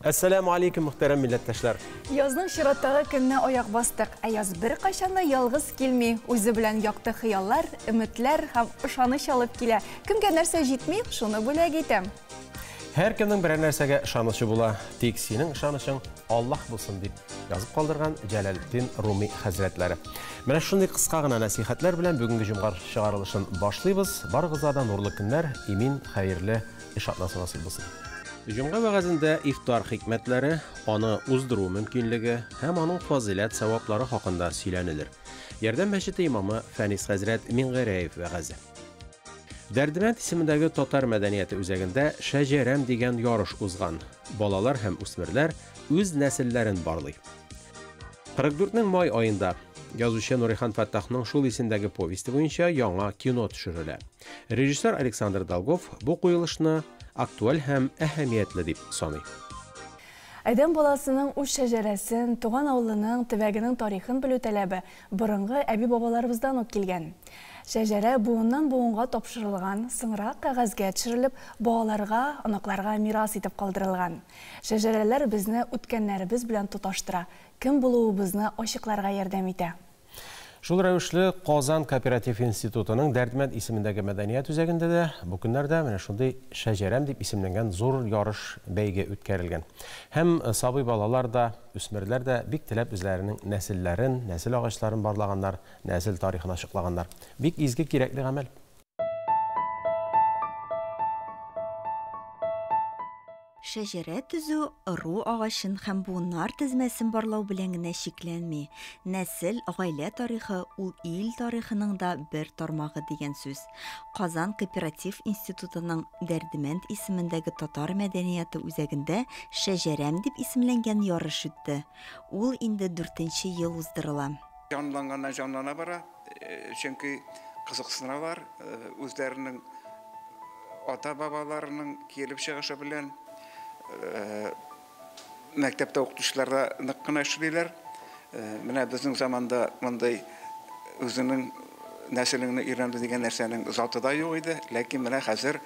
Әссәләмү алейкум, мөхтәрәм милләттәшләр. Язның чираттагы көненә аяк бастык. Ә яз беркайчан да ялгыз килми. Үзе белән якты хыяллар, өметләр һәм ышаныч алып килә. Кемгә нәрсә җитми, шуны бүләк итә. Һәркемнең берәр нәрсәгә ышанычы була. Тик синең ышанычың Аллаһ булсын, дип язып калдырган Җәләлетдин Руми хәзрәтләре. Менә шундый кыска гына нәсыйхәтләр белән бүгенге җомга чыгарылышын башлыйбыз. Барыгызга да нурлы көннәр, имин, хәерле эш атнасы насыйп булсын. Җомга вәгазендә ифтар хикмәтләре, аны уздыру мөмкинлеге һәм аның фазыйләт-саваплары хакында сөйләнелер. Ярдәм мәчете имамы Фәнис хәзрәт Миңгәрәев вәгазе. Дәрдемәнд исемендәге татар мәдәнияте үзәгендә Шәҗәрәм дигән ярыш узган. Балалар һәм үсмерләр үз нәселләрен барлый. 44 нең май аенда язучы Нурихан Фәттахның шул исемдәге повесте буенча яңа кино төшерелә. Режиссер Александр Долгов бу куелышны актуаль һәм әһәмиятле дип саный. Адәм баласының үз шәҗәрәсен, туган авылының, төбәгенең тарихын белү таләбе борынгы әби-бабаларыбыздан ук килгән. Шәҗәрә буыннан-буынга тапшырылган, соңрак кәгазьгә төшерелеп, балаларга, оныкларга мирас итеп калдырылган. Шәҗәрәләр безне үткәннәребез белән тоташтыра, кем булуыбызны ачыкларга ярдәм итә. Шул рәвешле Казан кооператив институтының Дәрдмәнд исемендәге мәдәният үзәгендә дә бу көннәрдә менә шундый Шәҗәрәм дип исемләнгән зур ярыш бәйге үткәрелгән. Һәм сабый балалар да, үсмерләр дә бик теләп үзләренең нәселләрен, нәсел агачларын барлаганнар, нәсел тарихын ачыклаганнар. Бик изге, кирәкле гамәл. Шәҗәрә төзү ыру агачын һәм буыннар тезмәсен барлау белән генә чикләнми. Нәсел, гаилә тарихы ул ил тарихының да бер тармагы дигән сүз. Казан кооператив институтының Дәрдемәнд исемендәге татар мәдәнияте үзәгендә Шәҗәрәм дип исемләнгән ярыш үтте. Ул инде дүртенче ел уздырыла. Җанланганнан җанлана бара, чөнки кызыксыналар, үзләренең ата-бабаларының килеп чыгышы белән мәктәптә укытучылар да нык кына эшлиләр. Менә безнең заманда мондый үзеңнең нәселеңне өйрәнү дигән нәрсәнең заты да юк иде, ләкин менә хәзер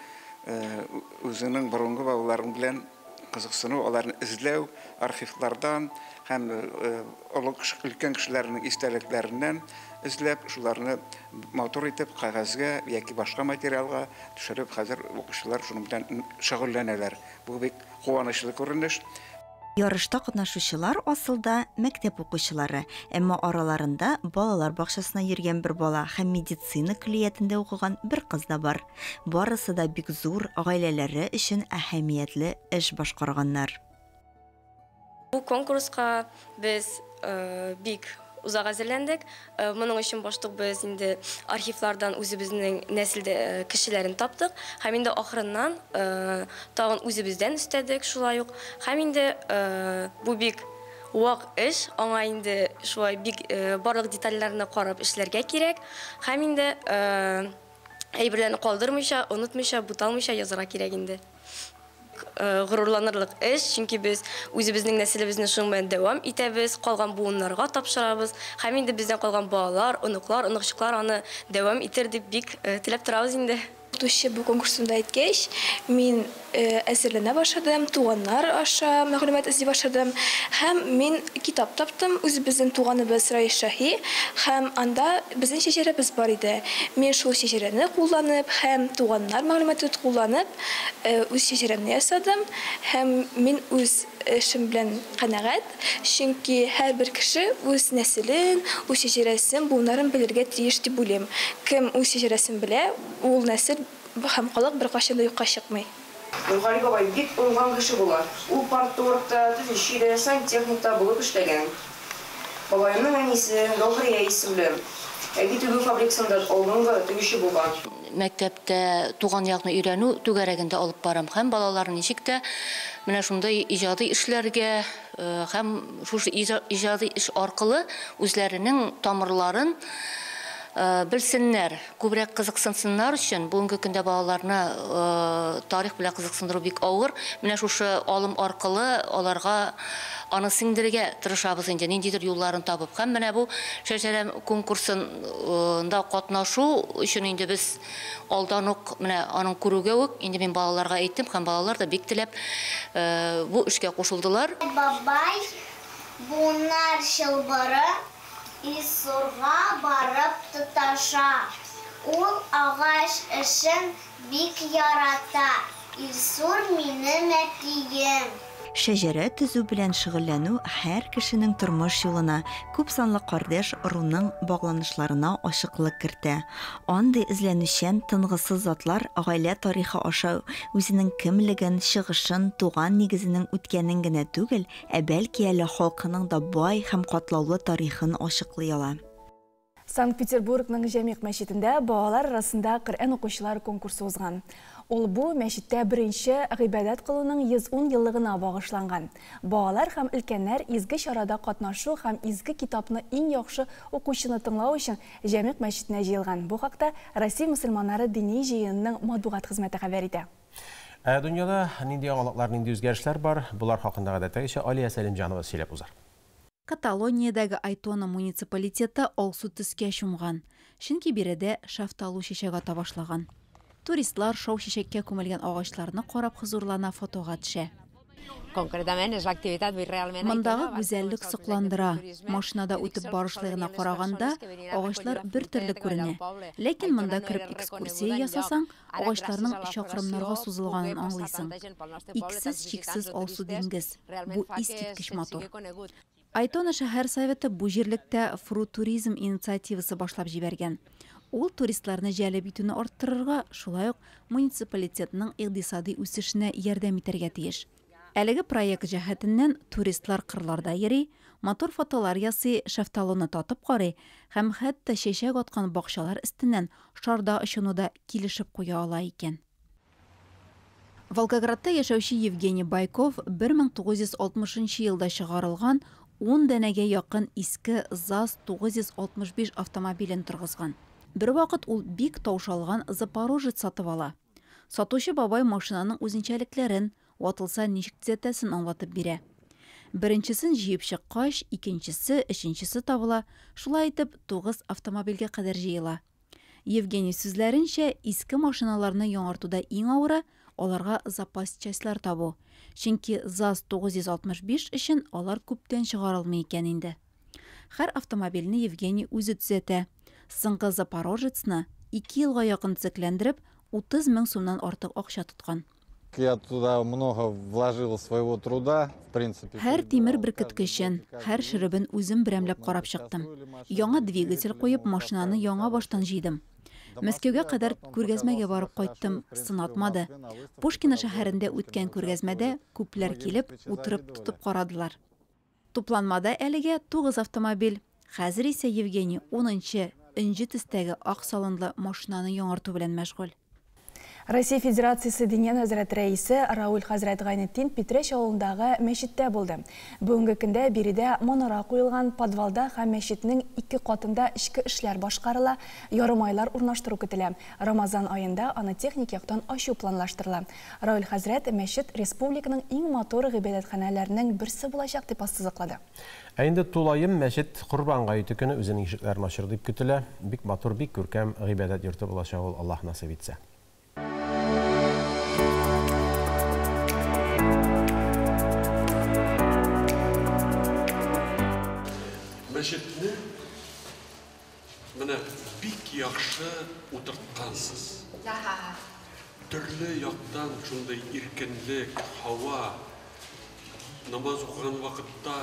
үзеңнең борынгы бабаларың белән кызыксыну, аларны эзләү, архивлардан һәм олы өлкән кешеләрнең истәлекләреннән эзләп, шуларны матур итеп кәгазьгә яки башка материалга төшереп, хәзер укучылар шуның белән шөгыльләнәләр. Бу бик куанычлы күренеш. Ярышта катнашучылар асылда мәктәп укучылары, әмма араларында балалар бакчасына йөргән бер бала һәм медицина көллиятендә укыган бер кыз да бар. Барысы да бик зур, гаиләләре өчен әһәмиятле эш башкарганнар. Бу конкурска без бик озак әзерләндек. Моның өчен баштук без инде архивлардан үзебезнең нәсел кешеләрен таптык һәм инде ахырыннан тагын үзебездән өстәдек шулай ук. Һәм инде бу бик вак эш, аңа инде шулай бик барлык детальләрне карап эшләргә кирәк. Һәм инде әйберләрне калдырмыйча, онытмыйча, буталмыйча язарга кирәк инде. Горурланырлык эш, чөнки без үзебезнең нәселебезне шуның белән дәвам итәбез, калган буыннарга тапшырабыз һәм инде бездән калган балалар, оныклар, оныкчыклар аны дәвам итер дип бик теләп торабыз инде. Укытучы бу конкурс турында әйткәч, мин әзерләнә башладым, туганнар аша мәгълүмат эзли башладым һәм мин китап таптым, үзебезнең туганыбыз Раис Шаһи, һәм анда безнең шәҗәрәбез бар иде. Мин шул шәҗәрәне кулланып һәм туганнар мәгълүматы кулланып, үз шәҗәрәмне ясадым һәм мин үз эшем белән канәгать, чөнки һәрбер кеше үз нәселен, үз шәҗәрәсен, буыннарын белергә тиеш дип уйлыйм. Кем үз шәҗәрәсен белә, ул нәсел һәм халык беркайчан да юкка чыкмый. Нургали бабай бик уңган кеше була. Ул парторгта, төзүче дә, сантехник та булып эшләгән. Бабаемның әнисе Гәүһәрия исемле. Әби тегү фабрикасында алдынгы тегүче булган. Мәктәптә туган якны өйрәнү түгәрәген дә алып барам һәм балаларны ничек тә менә шундый иҗади эшләргә һәм шушы иҗади эш аркылы үзләренең тамырларын белсеннәр, күбрәк кызыксынсыннар өчен, бүгенге көндә балаларны тарих белән кызыксындыру бик авыр. Менә шушы алым аркылы аларга аны сеңдерергә тырышабыз инде, ниндидер юлларын табып. Һәм менә бу шәҗәрә конкурсында катнашу өчен инде без алдан ук менә аның күрүгә үк инде мин балаларга әйттем, һәм балалар да бик теләп бу эшкә кушылдылар. Бабай буыннар чылбыры Илсурга барып тоташа. Ул агач эшен бик ярата. Илсур минем әтием. Шәҗәрә төзү белән шөгыльләнү һәр кешенең тормыш юлына, күп санлы кардәш ыруның багланышларына ачыклык кертә. Андый эзләнүчән, тынгысыз затлар гаилә тарихы аша үзенең кемлеген, чыгышын, туган нигезенең үткәнен генә түгел, ә бәлки әле халкының да бай һәм катлаулы тарихын ачыклый ала. Санкт-Петербургның Җәмигъ мәчетендә балалар арасында Коръән укучылар конкурсы узган. Ул бу мәчеттә беренче гыйбадәт кылуның 110 еллыгына багышланган. Балалар һәм өлкәннәр изге чарада катнашу һәм изге китапны иң яхшы укучыны тыңлау өчен Җәмигъ мәчетенә җыелган. Бу хакта Россия мөселманнары дини җыенының матбугат хезмәте хәбәр итә. Ә дөньяда нинди яңалыклар, нинди үзгәрешләр бар? Булар хакында гадәттәгечә Алия Сәлимҗанова сөйләп узар. Каталониядәге Айтона муниципалитеты алсу төскә чумган, чөнки биредә шәфталу чәчәк ата башлаган. Туристлар шау чәчәккә күмелгән агачларны карап хозурлана, фотога төшә. Мондагы гүзәллек сокландыра. Машинада үтеп барышлый гына караганда, агачлар бер төрле күренә. Ләкин монда кереп экскурсия ясасаң, агачларның чакрымнарга сузылганын аңлыйсың. Иксез-чиксез алсу диңгез. Бу искиткеч матур. Айтона шәһәр советы бу җирлектә фрутуризм инициативасы башлап җибәргән. Ул туристларны җәлеп итүне арттырырга, шулай ук муниципалитетның икътисади үсешенә ярдәм итәргә тиеш. Әлеге проект җәһәтеннән туристлар кырларда йөри, матур фотолар ясый, шәфталуны татып карый һәм хәтта чәчәк аткан бакчалар өстеннән шарда очынуда килешеп куя ала икән. Волгоградта яшәүче Евгений Байков 1960 елда чыгарылган 10 данәгә якын иске ЗАЗ 965 автомобилен торгызган. Бер вакыт ул бик таушалган Запорожец сатып ала. Сатучы бабай машинаның үзенчәлекләрен, ватылса ничек төзәтәсен аңлатып бирә. Беренчесен җыеп чыккач, икенчесе, өченчесе табыла, шулай итеп 9 автомобильгә кадәр җыела. Евгений сүзләренчә, иске машиналарны яңартуда иң авыры аларга запас частьлар табу. Чөнки ЗАЗ 965 өчен алар күптән чыгарылмый икән инде. Һәр автомобильне Евгений үзе төзәтә. Соңгы Запорожецны 2 елга якын төзекләндереп, 30 мең сумнан артык акча тоткан. Я туда много вложил своего труда, в принципе. Һәр тимер беркеткечен, һәр шөребен үзем берәмләп карап чыктым. Яңа двигатель куеп, машинаны яңа баштан җыйдым. Мәскәүгә кадәр күргәзмәгә барып кайттым, сынатмады. Пушкино шәһәрендә үткән күргәзмәдә күпләр килеп, утырып тотып карадылар. Тупланмада әлегә 9 автомобиль. Хәзер исә Евгений 10-нчы энҗе төстәге ак салонлы машинаны яңарту белән мәшгуль. Россия Федерациясе Диния нәзарәте рәисе Рауль хәзрәт Гайнетдин Питрәч авылындагы мәчеттә булды. Бүгенге көндә биредә манара куелган, подвалда һәм мәчетнең 2 катында эчке эшләр башкарыла, ярымайлар урнаштыру көтелә. Рамазан аенда аны техник яктан ачу планлаштырыла. Рауль хәзрәт мәчет республиканың иң матур гыйбадәтханәләренең берсе булачак дип ассызыклады. Ә инде тулаем мәчет Корбан гаете көне үзенең ишекләрен ачыр дип көтелә. Бик матур, бик күркәм гыйбадәт йорты булачак ул, Аллаһ насыйп итсә. Мәчетне менә бик яхшы утырткансыз. Төрле яктан шундый иркенлек, һава, намаз укыган вакытта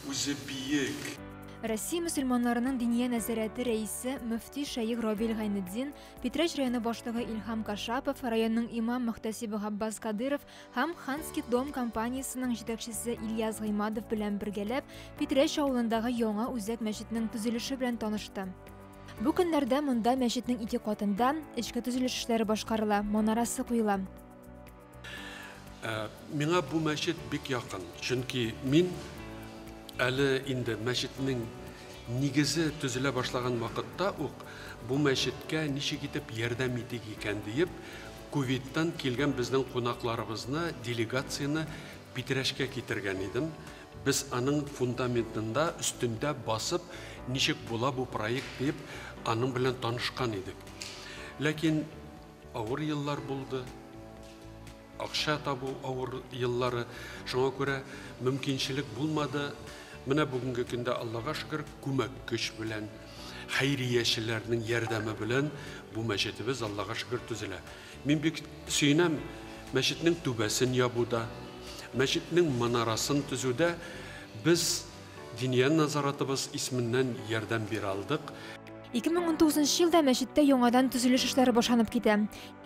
үзе биек. Россия мөселманнарының Диния нәзарәте рәисе мөфти шәех Равил Гайнетдин, Питрәч районы башлыгы Илһам Кашапов, районның имам мөхтәсибе Габбас Кадыров һәм Ханский дом компаниясының җитәкчесе Ильяс Гыймадов белән бергәләп Питрәч авылындагы яңа үзәк мәчетнең төзелеше белән танышты. Бу көннәрдә монда мәчетнең 2 катында эчке төзелеш эшләре башкарыла, манарасы куела. Миңа бу мәчет бик якын, чөнки мин әле инде мәчетнең Нигезе төзелә башлаган вакытта ук бу мәчеткә ничек итеп ярдәм итик икән диеп, Кувейттан килгән безнең кунакларыбызны, делегацияне Питрәчкә китергән идем. Без аның фундаментында, өстендә басып, ничек була бу проект диеп, аның белән танышкан идек. Ләкин авыр еллар булды. Акча табу авыр еллары, шуңа күрә мөмкинчелек булмады. Менә бүгенге көндә Аллага шөкер, күмәк көч белән, хәйриячеләрнең ярдәме белән бу мәчетебез Аллага шөкер төзелә. Мин бик сөенәм, мәчетнең түбәсен ябуда, мәчетнең манарасын төзүдә без Диния назаратыбыз исменнән ярдәм бирә алдык. 2019 нчы елда мәчеттә яңадан төзелеш эшләре башланып китә.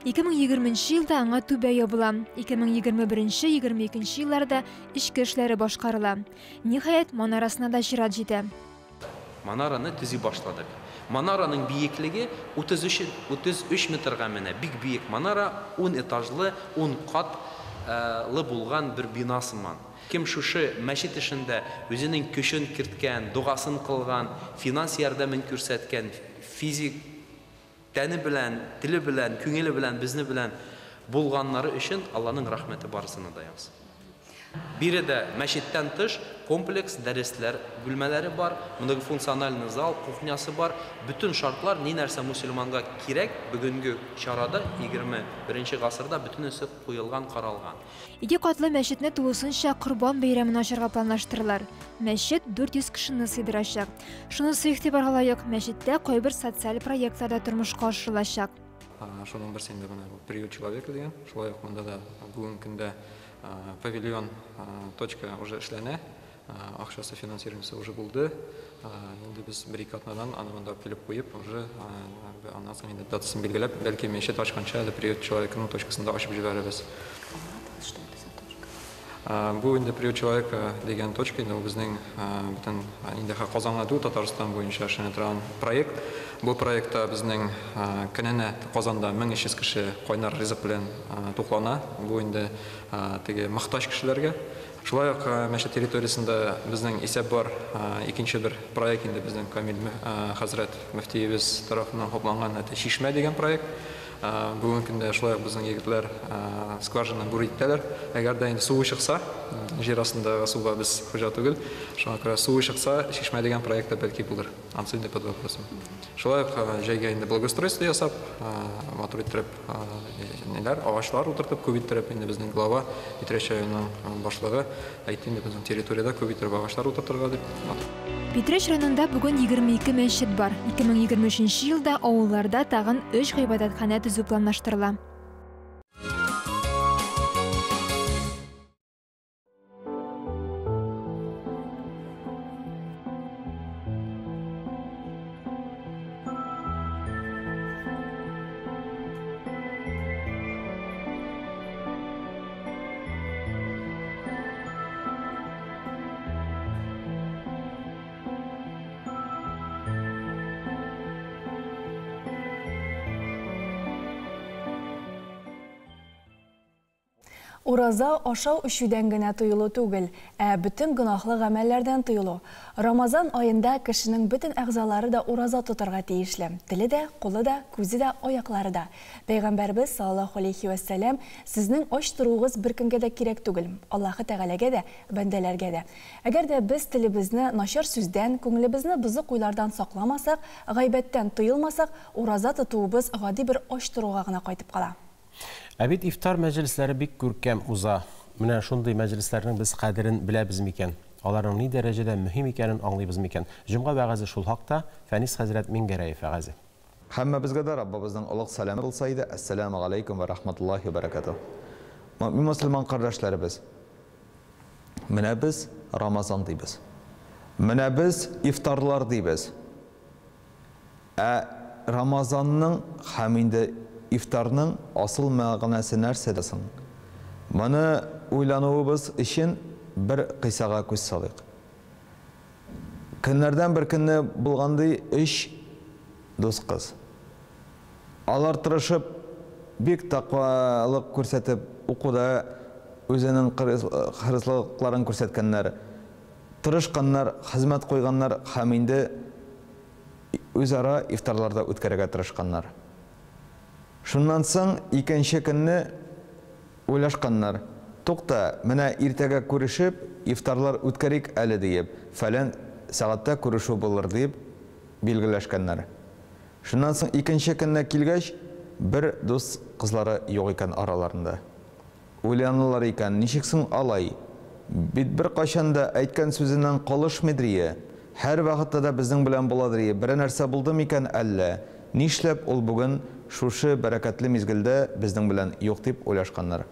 2020 нче елда аңа түбә ябыла. 2021 нче, 22 нче елларда эчке эшләре башкарыла. Ниһаять, манарасына да чират җитә. Манараны төзи башладык. Манараның биеклеге 33, 33 метрга менә. Бик биек манара, ун этажлы, ун кат лы булган бер бина сыман. Кем шушы мәчет эшендә үзенең көчен керткән, догасын кылган, финанс ярдәмен күрсәткән, физик тәне белән, теле белән, күңеле белән безне белән булганнары өчен Алланың рәхмәте барысына да яусын. Биредә мәчеттән тыш комплекс дәресләр бүлмәләре бар, многофункциональный зал, кухнясы бар. Бөтен шартлар, ни нәрсә мусульманга кирәк бүгенге чарада, 21 гасырда бөтенесе куелган, каралган. Ике катлы мәчетне тулысынча Корбан бәйрәмен ачарга планлаштыралар. Мәчет 400 кешене сыйдырачак. Шунысы игътибарга лаек, мәчеттә кайбер социаль проектлар да тормышка ашырылачак. Шуның берсе инде менә бу Приют человека дигән. Шулай ук монда да бүгенге көндә павильон точка уже эшләнә. Акчасы финансированиесе уже булды. Инде без бер-ике атнадан аны монда алып килеп куеп, уже аннан соң инде датасын билгеләп, бәлки мәчет ачканчы әле Приют человеканың точкасын да ачып җибәрербез. Бу инде Приют человека дигән точка инде ул безнең бөтен инде Казанга түгел, Татарстан буенча эшләнә торган проект. Бу проектта безнең көненә Казанда 1300 кеше кайнар ризык белән туклана. Бу инде теге мохтаҗ кешеләргә. Шулай ук мәчет территориясендә безнең исәп бар, икенче бер проект инде безнең Камил хәзрәт мөфтиебез тарафыннан хупланган әтә Чишмә дигән проект. Бүгенге көндә шулай ук безнең егетләр скважина бур итәләр. Әгәр дә инде суы чыкса, җир астындагы суга без хуҗа түгел, шуңа күрә суы чыкса, Чишмә дигән проект та бәлки булыр. Ансы инде под вопросом. Шулай ук җәйгә инде благоустройство ясап, матур иттереп, ниләр, агачлар утыртып, күп иттереп, инде безнең глава, Питрәч районының башлыгы әйтте инде безнең территориядә күп иттереп агачлар утыртырга дип. Питрәч районында бүген 22 мәчет бар. 2023 нче елда авылларда тагын өч гыйбадәтханә төзү планлаштырыла. Ураза ашау-эчүдән генә тыелу түгел, ә бөтен гөнаһлы гамәлләрдән тыелу. Рамазан аенда кешенең бөтен әгъзалары да ураза тотарга тиешле. Теле дә, кулы да, күзе дә, аяклары да. Пәйгамбәрбез, саллаллаһу алейһи вә сәлләм, Сезнең ач торуыгыз беркемгә дә кирәк түгел, Аллаһы Тәгаләгә дә, бәндәләргә дә. Әгәр дә без телебезне начар сүздән, күңелебезне бозык уйлардан сакламасак, гайбәттән тыелмасак, ураза тотуыбыз гади бер ач торуга гына кайтып кала. Ә бит ифтар мәҗлесләре бик күркәм уза. Менә шундый мәҗлесләрнең без кадерен беләбез микән? Аларның ни дәрәҗәдә мөһим икәнен аңлыйбыз микән? Җомга вәгазе шул хакта, Фәнис хәзрәт Миңгәрәев вәгазе. Һәммәбезгә дә Раббыбызның олуг сәламе булса иде, Әссәләмү галәйкүм вә рахматуллаһи вә бәрәкәтүһ. Мөэмин мөселман кардәшләребез! Менә без Рамазан дибез. Менә без ифтарлар дибез. Ә Рамазанның һәм инде ифтарның асыл мәгънәсе нәрсәдә соң? Моны уйлануыбыз өчен бер кыйсага күз салыйк. Көннәрдән бер көнне булган ди өч дус кыз. Алар тырышып, бик тәкъвалык күрсәтеп, укуда үзенең кырыслыкларын күрсәткәннәр. Тырышканнар, хезмәт куйганнар һәм инде Үзара ифтарлар да үткәрергә тырышканнар. Шуннан соң икенче көнне уйлашканнар, Тукта, менә иртәгә күрешеп, ифтарлар үткәрик әле диеп, фәлән сәгатьтә күрешү булыр диеп билгеләшкәннәр. Шуннан соң икенче көнне килгәч, бер дус кызлары юк икән араларында. Уйланалар икән, ничек соң алай? Бит беркайчан да әйткән сүзеннән калышмыйдрие, һәрвакытта да безнең белән буладрие, берәр нәрсә булды микән әллә? Нишләп ул бүген шушы бәрәкәтле мизгелдә безнең белән юк дип уйлашканнар.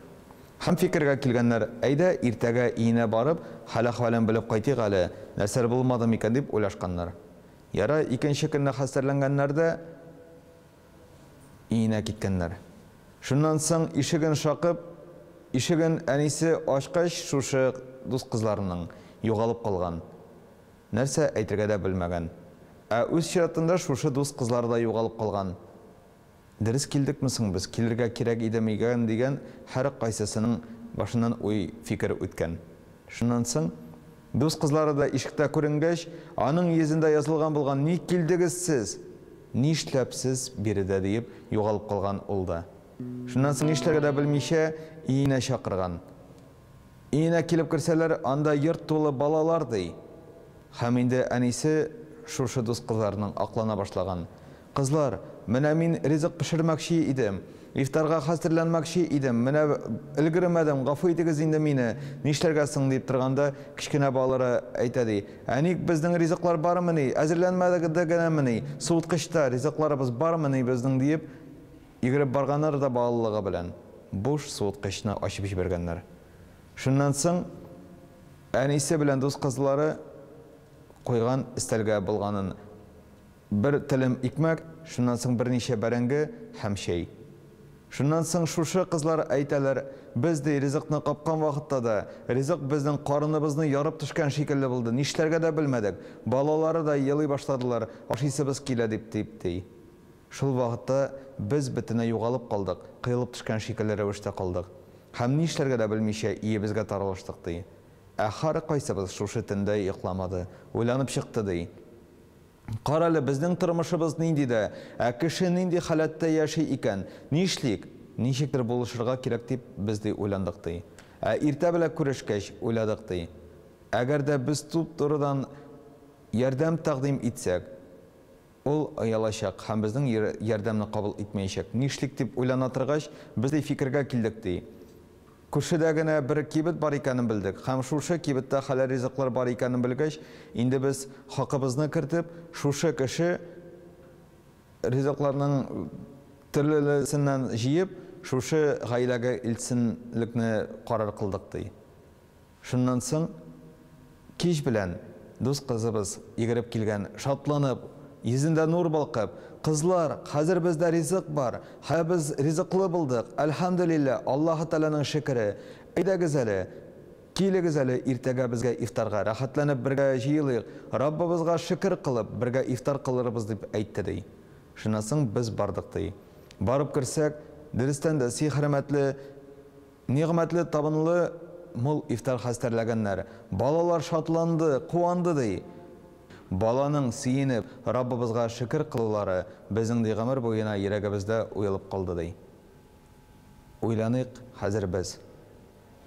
Һәм фикергә килгәннәр, әйдә, иртәгә өенә барып, хәл-әхвәлен белеп кайтыйк әле, нәрсәләр булмады микән дип уйлашканнар. Ярай, икенче көнне хәстәрләнгәннәр дә, өенә киткәннәр. Шуннан соң ишеген шакып, ишеген әнисе ачкач, шушы дус кызларының, югалып калган. Нәрсә әйтергә дә белмәгән. Ә үз чиратында шушы дус кызлары да югалып калган. Дөрес килдекме соң без, килергә кирәк иде микән дигән һәркайсысының башыннан уй, фикер үткән. Шуннан соң, дус кызлары да ишектә күренгәч, аның йөзендә язылган булган, Ник килдегез сез? Нишләп сез биредә? диеп, югалып калган ул да. Шуннан соң нишләргә дә белмичә, өенә чакырган. Өенә килеп керсәләр, анда йорт тулы балалар, ди. Һәм инде әнисе шушы дус кызларының аклана башлаган. Кызлар, менә мин ризык пешермәкче идем, ифтарга хәзерләнмәкче идем, менә өлгермәдем, гафу итегез инде мине, нишләргә соң, дип торганда, кечкенә балалары әйтә, ди, Ә ник безнең ризыклар бармыни, әзерләнмәде генәмени, суыткычта ризыкларыбыз бармыни безнең, диеп, йөгереп барганнар да балалыгы белән буш суыткычны ачып җибәргәннәр. Шуннан соң әнисе белән дус кызлары куйган өстәлгә булганын бер телем икмәк, шуннан соң берничә бәрәңге һәм чәй. Шуннан соң шушы кызлар әйтәләр, без, ди, ризыкны капкан вакытта да, ризык безнең карыныбызны ярып төшкән шикелле булды, нишләргә дә белмәдек, балалары да елый башладылар, ашыйсыбыз килә дип, дип, ди. Шул вакытта без бөтенләй югалып калдык, коелып төшкән шикелле рәвештә калдык. Һәм нишләргә дә белмичә өебезгә таралыштык, ди. Ә һәркайсыбыз шушы төндә йокламады, уйланып чыкты, ди. Карале, безнең тормышыбыз нинди дә, ә кеше нинди халәттә яши икән? Нишлик? Ничектер булышырга кирәк дип, без, ди, уйландык, ди. Ә иртә белән күрешкәч, уйладык, ди. Әгәр дә без туп-турыдан ярдәм тәкъдим итсәк, ул оялачак һәм безнең ярдәмне кабул итмәячәк. Нишлик дип уйлана торгач, без, ди, фикергә килдек, ди. Күршедә генә бер кибет бар икәнен белдек һәм шушы кибеттә хәләл ризыклар бар икәнен белгәч, инде без хакыбызны кертеп, шушы кеше ризыкларның төрлелесеннән җыеп, шушы гаиләгә илтсенлекне карар кылдык, ди. Шуннан соң кич белән дус кызыбыз йөгереп килгән, шатланып, йөзендә нур балкып, Кызлар, хәзер бездә ризык бар, хә без ризыклы булдык, әлхәмделилләһ, Аллаһы Тәгаләнең шөкере, әйдәгез әле, килегез әле иртәгә безгә ифтарга, рәхәтләнеп бергә җыелыйк, Раббыбызга шөкер кылып, бергә ифтар кылырбыз, дип әйтте, ди. Шуннан соң без бардык, ди. Барып керсәк, дөрестән дә, сый-хөрмәтле Нигъмәтле табынлы мул ифтар хәстәрләгәннәр. Балалар шатланды, куанды, ди. Баланың, сөенеп, Раббыбызга шөкер кылулары безнең, ди, гомер буена йөрәгебездә уелып калды, ди. Уйланыйк хәзер без.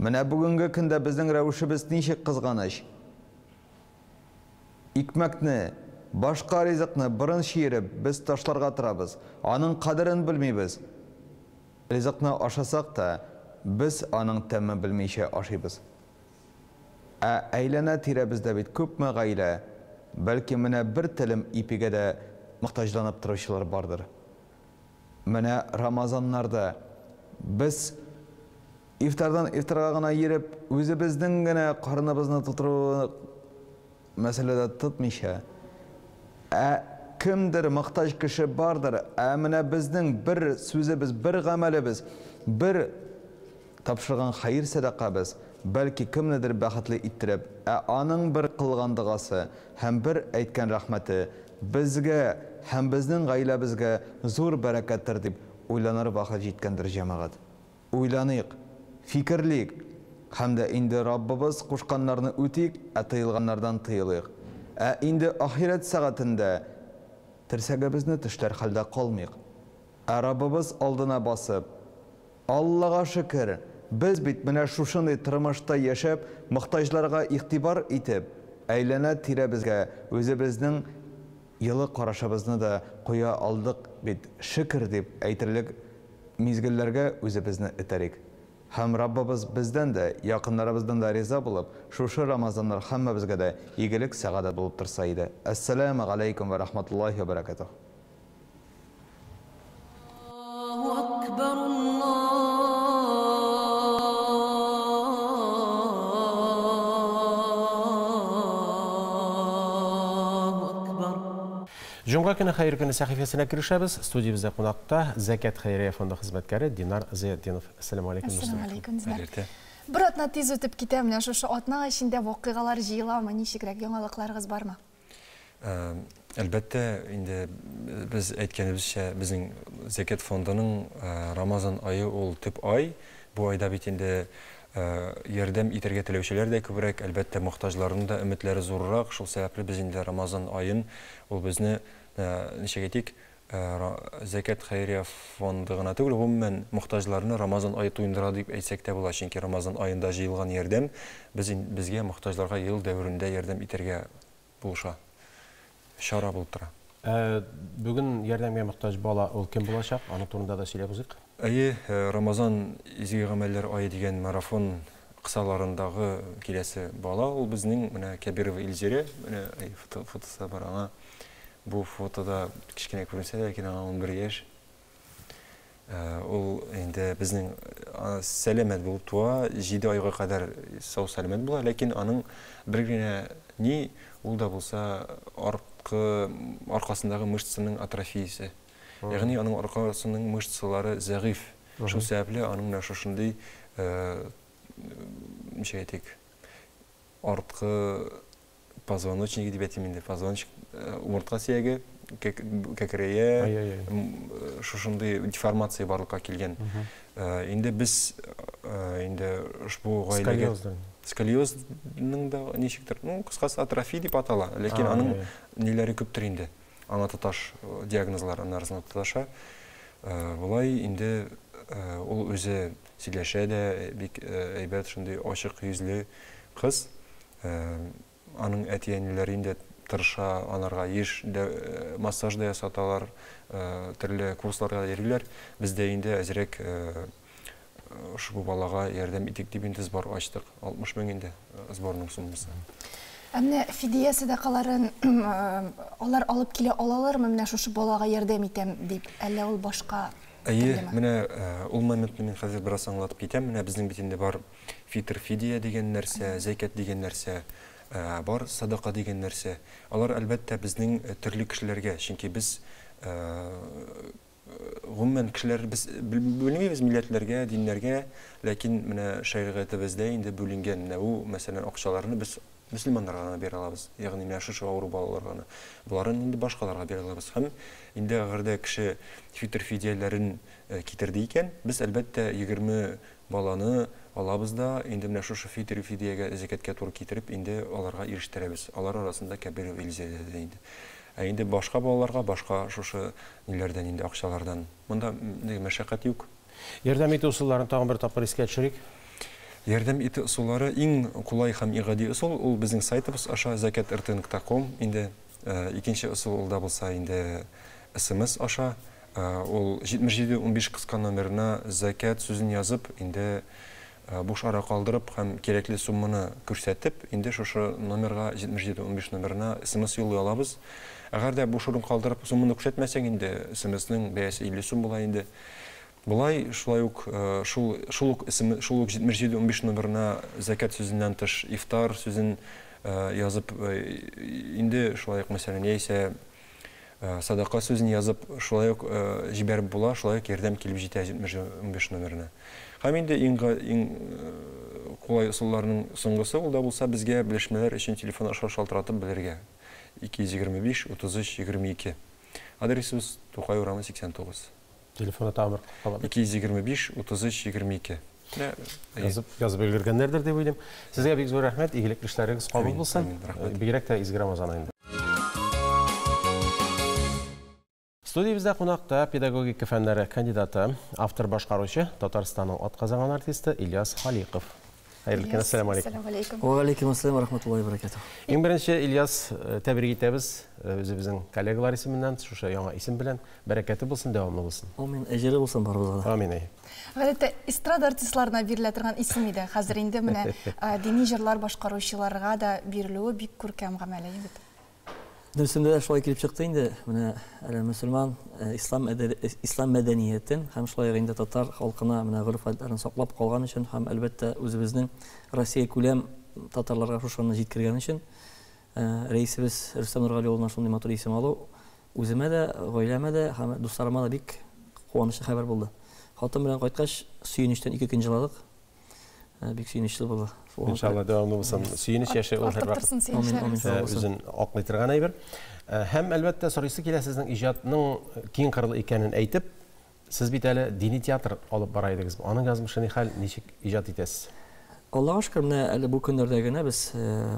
Менә бүгенге көндә безнең рәвешебез ничек кызганыч. Икмәкне, башка ризыкны борын чиереп, без ташларга торабыз, аның кадерен белмибез. Ризыкны ашасак та, без аның тәмен белмичә ашыйбыз. Ә әйләнә-тирәбездә бит күпме гаилә, бәлки менә бер телем ипигә дә мохтаҗланып торучылар бардыр. Менә Рамазаннарда без ифтардан ифтарга гына йөреп, үзебезнең генә карыныбызны тутыру мәсьәләдә тотмыйча, ә кемдер мохтаҗ кеше бардыр, ә менә безнең бер сүзебез, бер гамәлебез, бер тапшырган хәер-сәдакабыз, бәлки кемнедер бәхетле иттереп, ә аның бер кылган догасы һәм бер әйткән рәхмәте безгә һәм безнең гаиләбезгә зур бәрәкәттер дип уйланыр вакыт җиткәндер, җәмәгать. Уйланыйк, фикерлик һәм дә инде Раббыбыз кушканнарны үтик, ә тыелганнардан тыелыйк. Ә инде ахирәт сәгатендә терсәгебезне тешләр хәлдә калмыйк. Ә Раббыбыз алдына басып, Аллага шөкер, без бит менә шушындый тормышта яшәп, мохтаҗларга игътибар итеп, әйләнә-тирәбезгә үзебезнең елы карашыбызны да куя алдык бит, шөкер дип әйтерлек мизгелләргә үзебезне этәрик. Һәм Раббыбыз бездән дә, якыннарыбыздан да риза булып, шушы Рамазаннар һәммәбезгә дә игелек, сәгадәт булып торса иде. Әссәләмә галәйкүм вә рахматуллаһи вә бәрәкәтүһ. Җомга көне хәер көне сәхифәсенә керешәбез. Студиябездә кунакта Зәкят хәйрия фонды хезмәткәре Динар Зыятдинов. Әссәламу алейкум. Әссәламу алейкум, Динар. Бер атна тиз үтеп китә, менә шушы атна эчендә вакыйгалар җыеламы, ничегрәк, яңалыкларыгыз бармы? Әлбәттә, инде без әйткәнебезчә, безнең Зәкят фондының Рамазан ае ул төп ай. Бу айда бит инде ярдәм итәргә теләүчеләр дә күбрәк, әлбәттә, мохтаҗларның да өметләре зуррак. Шул сәбәпле без инде Рамазан аен, ул безне, ничек әйтик, Зәкят хәйрия фонды гына түгел, гомумән, мохтаҗларны Рамазан ае туендыра дип әйтсәк тә була, чөнки Рамазан аенда җыелган ярдәм без безгә мохтаҗларга ел дәверендә ярдәм итәргә булыша, чара булып тора. Ә бүген ярдәмгә мохтаҗ бала ул кем булачак? Аның турында да сөйләп узыйк. Әйе, Рамазан изге гамәлләр ае дигән марафон кысаларындагы киләсе бала ул безнең менә Кәбирова Илзирә, менә фотосы да бар аңа. Бу фотода кечкенә күренсә дә, ләкин аңа 11 яшь. Ул инде безнең сәламәт булып туа, 7 айга кадәр сау-сәламәт була, ләкин аның бер генә ни, ул да булса арткы аркасындагы мышцаның атрофиясе. Ягъни аның аркасының мышцалары зәгыйфь. Шул сәбәпле аның менә шушындый, ничек әйтик, арткы позвоночник дип әйтим инде, позвоночник умыртка сөяге кәкрәя, шушындый деформация барлыкка килгән. Инде без инде ошбу гаиләгә сколиозның да ничектер, ну, кыскасы атрофия дип атала, ләкин аның ниләре күптер инде. Аңа тоташ диагнозлар анарысына тоташа. Болай инде ул үзе сөйләшә дә, бик әйбәт шундый ачык йөзле кыз. Аның әти-әниләре инде тырыша, анарга еш массаж да ясаталар, төрле курсларга йөриләр. Без дә инде әзрәк ошбу балага ярдәм итик дип инде сбор ачтык. 60 мең инде сборның суммасы. Ә менә фидия сәдакаларын алар алып килә алалармы, менә шушы балага ярдәм итәм дип, әллә ул башка Әйе, менә ул моментны мин хәзер бераз аңлатып китәм. Менә безнең бит инде бар фитр фидия дигән нәрсә, зәкят дигән нәрсә, бар садака дигән нәрсә. Алар, әлбәттә, безнең төрле кешеләргә, чөнки без гомумән кешеләр без бүлмибез милләтләргә, диннәргә, ләкин менә шәригатебездә инде бүленгән менә бу, мәсәлән, акчаларны без мөселманнарга гына бирә алабыз, ягъни менә шушы авыру балаларга гына. Боларын инде башкаларга бирә алабыз. Һәм инде әгәр дә кеше фитр фидияләрен китерде икән, без, әлбәттә, 20 баланы алабыз да, инде менә шушы фитр фидиягә, зәкяткә туры китереп, инде аларга ирештерәбез. Алар арасында Кәбиров Илзирә дә инде. Ә инде башка балаларга башка шушы ниләрдән инде акчалардан. Монда мәшәкать юк. Ярдәм итү ысулларын тагын бер тапкыр искә төшерик. Ярдәм итү ысуллары иң кулай һәм иң гади ысул ул безнең сайтыбыз аша зәкят рт нокта ком инде. Икенче ысул ул да булса инде смс аша. Ул 7715 кыска номерына зәкят сүзен язып, инде буш ара калдырып һәм кирәкле сумманы күрсәтеп, инде шушы номерга 7715 номерына смс юллый алабыз. Әгәр дә буш урын калдырып сумманы күрсәтмәсәң инде смсның бәясе 50 сум була инде. Болай шулай ук шул шул ук шул ук 7715 номерына зәкят сүзеннән тыш ифтар сүзен язып инде шулай ук мәсәлән яисә садака сүзен язып шулай ук җибәреп була, шулай ук ярдәм килеп җитә 75 номерына. Һәм инде иң иң кулай ысулларның соңгысы ул да булса безгә белешмәләр өчен телефон аша шалтыратып белергә. 225 33 22. Адресыбыз Тукай урамы 89. Телефоны тагын бер кабат. 225 33 22. Язып, язып өлгергәннәрдер дип уйлыйм. Сезгә бик зур рәхмәт, игелекле эшләрегез кабул булсын. Бигрәк тә изге Рамазан аенда. Студиябездә кунакта педагогика фәннәре кандидаты, автор-башкаручы, Татарстанның атказанган артисты Ильяс Халиков. Хәерле көн, әссәламу алейкум. Әссәламу алейкум. Ва алейкум ассалам ва рахматуллаһи ва баракатуһ. Иң беренче, Ильяс, тәбрик итәбез үзебезнең коллегалар исеменнән, шушы яңа исем белән. Бәрәкәте булсын, дәвамлы булсын. Амин, әҗере булсын барыбызга да. Амин, әйе. Гадәттә эстрада артистларына бирелә торган исем иде. Хәзер инде менә дини җырлар башкаручыларга да бирелүе бик күркәм гамәл, әйе бит? Дөресендә дә шулай килеп чыкты инде. Менә әле мөселман ислам ислам мәдәниятен һәм шулай ук инде татар халкына менә гореф-гадәтләрен саклап калган өчен һәм әлбәттә үзебезнең Россия күләм татарларга шушыны җиткергән өчен рәисебез Рөстәм Нургали улына шундый матур исем алу үземә дә, гаиләмә дә һәм дусларыма да бик куанычлы хәбәр булды. Хатын белән кайткач, сөенечтән ике көн җыладык. Бик сөенечле булды. Иншалла дәвамлы булсын. Сөенеч яше ул һәрвакыт. Үзен аклый торган әйбер. Һәм әлбәттә сорыйсы килә сезнең иҗатның киң кырлы икәнен әйтеп, сез бит әле дини театр алып бара идегез. Аның язмышы ни хәл, ничек иҗат итәсез? Аллага шөкер, менә әле бу көннәрдә генә без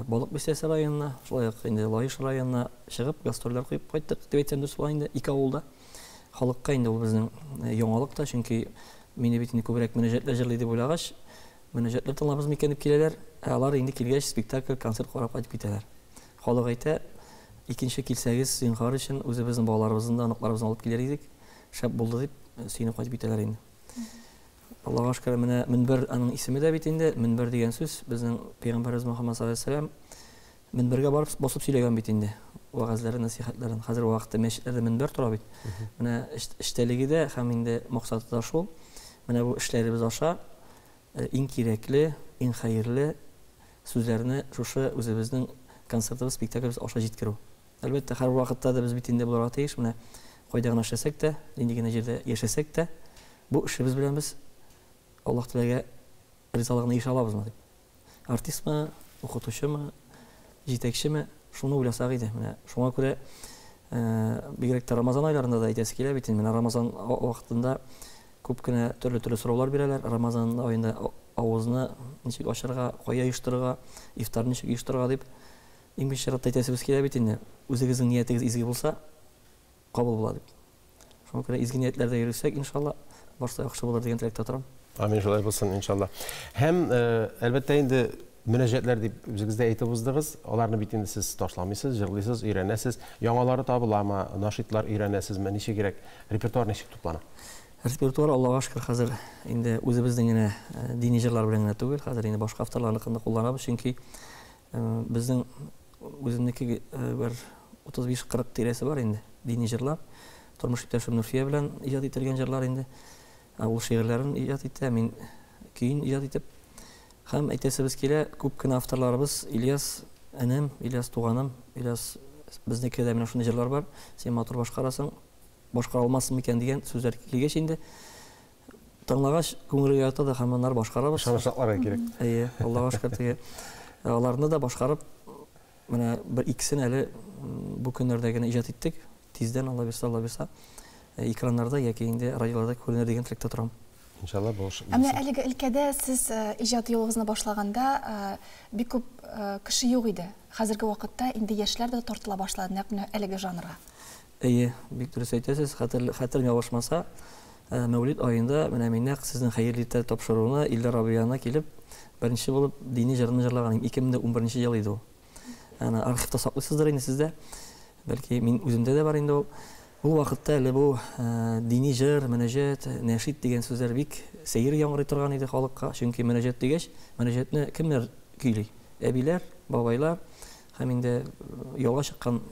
Балык Бистәсе районына, шулай ук инде Лаеш районына чыгып, гастрольләр куеп кайттык, дип әйтсәм дөрес була инде, ике авылда. Халыкка инде ул безнең яңалык та, чөнки Мине бит инде күбрәк мөнәҗәтләр җырлый дип уйлагач, мөнәҗәтләр тыңларбыз микән дип киләләр. Ә алар инде килгәч, спектакль, концерт карап кайтып китәләр. Халык әйтә, икенче килсәгез, зинһар өчен, үзебезнең балаларыбызны да, оныкларыбызны алып килер идек, шәп булды дип, сөенеп кайтып китәләр инде. Аллага шөкер, менә мөнбәр аның исеме дә бит инде, мөнбәр дигән сүз безнең пәйгамбәребез Мөхәммәд саллаллаһу алейһи ва сәлләм Мөнбәргә барып басып сөйләгән бит инде вәгазьләрен, нәсыйхәтләрен. Хәзерге вакытта мәчетләрдә мөнбәр тора бит. Менә эчтәлеге дә һәм инде максаты да шул. Менә бу эшләребез аша иң кирәкле, иң хәерле сүзләрне шушы үзебезнең концертыбыз, спектаклебез аша җиткерү. Әлбәттә, һәрвакытта да без бит инде булырга тиеш. Менә кайда гына эшләсәк тә, нинди генә җирдә яшәсәк тә, бу эшебез белән без Аллаһ Тәгаләгә ризалыгына ирешә алабызмы дип. Артистмы, укытучымы, җитәкчеме, шуны уйласак иде. Менә шуңа күрә бигрәк тә Рамазан айларында да әйтәсе килә бит инде. Менә Рамазан вакытында күп кенә төрле-төрле сораулар бирәләр. Рамазан аенда авызны ничек ачарга, кая оештырырга, ифтар ничек оештырырга дип. Иң беренче чиратта әйтәсебез килә бит инде. Үзегезнең ниятегез изге булса, кабул була дип. Шуңа күрә изге ниятләрдә йөрсәк, иншалла, барысы да яхшы булыр дигән теләктә торам. Амин, шулай булсын, иншалла. Һәм, әлбәттә инде, мөнәҗәтләр дип үзегез дә әйтеп уздыгыз. Аларны бит инде сез ташламыйсыз, җырлыйсыз, өйрәнәсез. Яңалары табыламы, нашидлар өйрәнәсезме, ничегрәк, репертуар ничек туплана? Репертуар, Аллага шөкер, хәзер инде үзебезнең генә дини җырлар белән генә түгел, хәзер инде башка авторларныкын да кулланабыз, чөнки безнең Үземнеке бер 35-40 тирәсе бар инде, дини җырлар. Тормыш иптәшем Нурфия белән иҗат ителгән җырлар инде. Ул шигырьләрен иҗат итә, мин көен иҗат итеп. Һәм әйтәсебез килә, күп кенә авторларыбыз Ильяс энем, Ильяс туганым, Ильяс безнеке дә менә шундый җырлар бар, син матур башкарасың, башкара алмассың микән дигән сүзләр килгәч инде, Тыңлагач, күңелгә ята да һәм аннары башкарабыз. Ышаныч сакларга кирәк. Әйе, Аллага шөкер, теге аларны да башкарып, менә бер икесен әле бу көннәрдә генә иҗат иттек. Тиздән, Алла бирса, Алла бирса, экраннарда яки инде радиоларда күренер дигән теләктә торам. Иншалла, бу эш Ә менә әлеге өлкәдә сез иҗат юлыгызны башлаганда бик күп кеше юк иде. Хәзерге вакытта инде яшьләр дә тартыла башлады нәкъ менә әлеге жанрга. Әйе, бик дөрес әйтәсез. Хәтер, хәтерем ялгышмаса, Мәүлид аенда менә мин нәкъ сезнең Хәерле иртә тапшыруына Илдар абый янына килеп, беренче булып дини җырны җырлаган идем. 2011 ел иде ул. Аны архивта саклыйсыздыр инде сез дә. Бәлки мин үземдә дә бар инде ул. Ул вакытта әле бу дини җыр, мөнәҗәт, нәшид дигән сүзләр бик сәер яңгырый торган иде халыкка. Чөнки мөнәҗәт дигәч, мөнәҗәтне кемнәр көйли? Әбиләр, бабайлар һәм инде ялга чыккан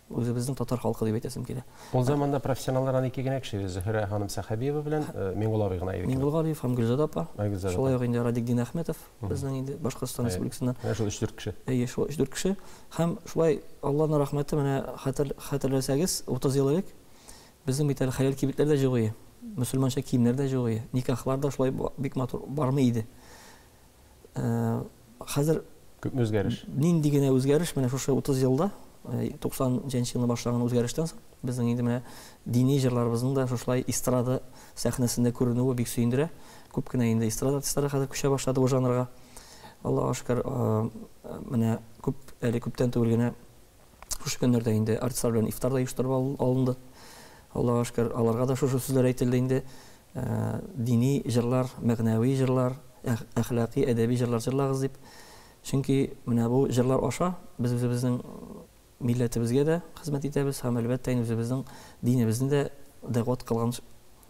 Үзебезнең татар халкы дип әйтәсем килә. Ул заманда профессионаллар аны ике генә кеше иде, Зөһрә ханым Сәхәбиева белән Миңгол абый гына иде. Миңгол Галиев һәм Гөлзада апа. Гөлзада апа. Шулай ук инде Радик Динәхмәтов безнең инде Башкортстан Республикасыннан. Менә шул өч-дүрт кеше. Әйе, шул өч-дүрт кеше. Һәм шулай Алланың рәхмәте, менә хәтер, хәтерләсәгез, 30 ел элек безнең бит әле хәләл кибетләр дә юк иде. Мөселманча киемнәр дә юк иде. Никахлар да шулай бик матур бармый иде. Хәзер Күпме үзгәреш? Нинди генә үзгәреш, менә шушы 30 елда, 90 нче елны башлаган үзгәрештән соң, безнең инде менә дини җырларыбызның да шушылай эстрада сәхнәсендә күренүе бик сөендерә. Күп кенә инде эстрада артистлары хәзер күчә башлады бу жанрга. Аллага шөкер, менә күп, әле күптән түгел генә шушы көннәрдә инде артистлар белән ифтар да оештырып алынды. Аллага шөкер, аларга да шушы сүзләр әйтелде инде. Дини җырлар, мәгънәви җырлар, әхлакый, әдәби җырлар җырлагыз дип. Чөнки менә бу җырлар аша без үзебезнең милләтебезгә дә хезмәт итәбез һәм, әлбәттә, инде үзебезнең динебезне дә дәгъват кылган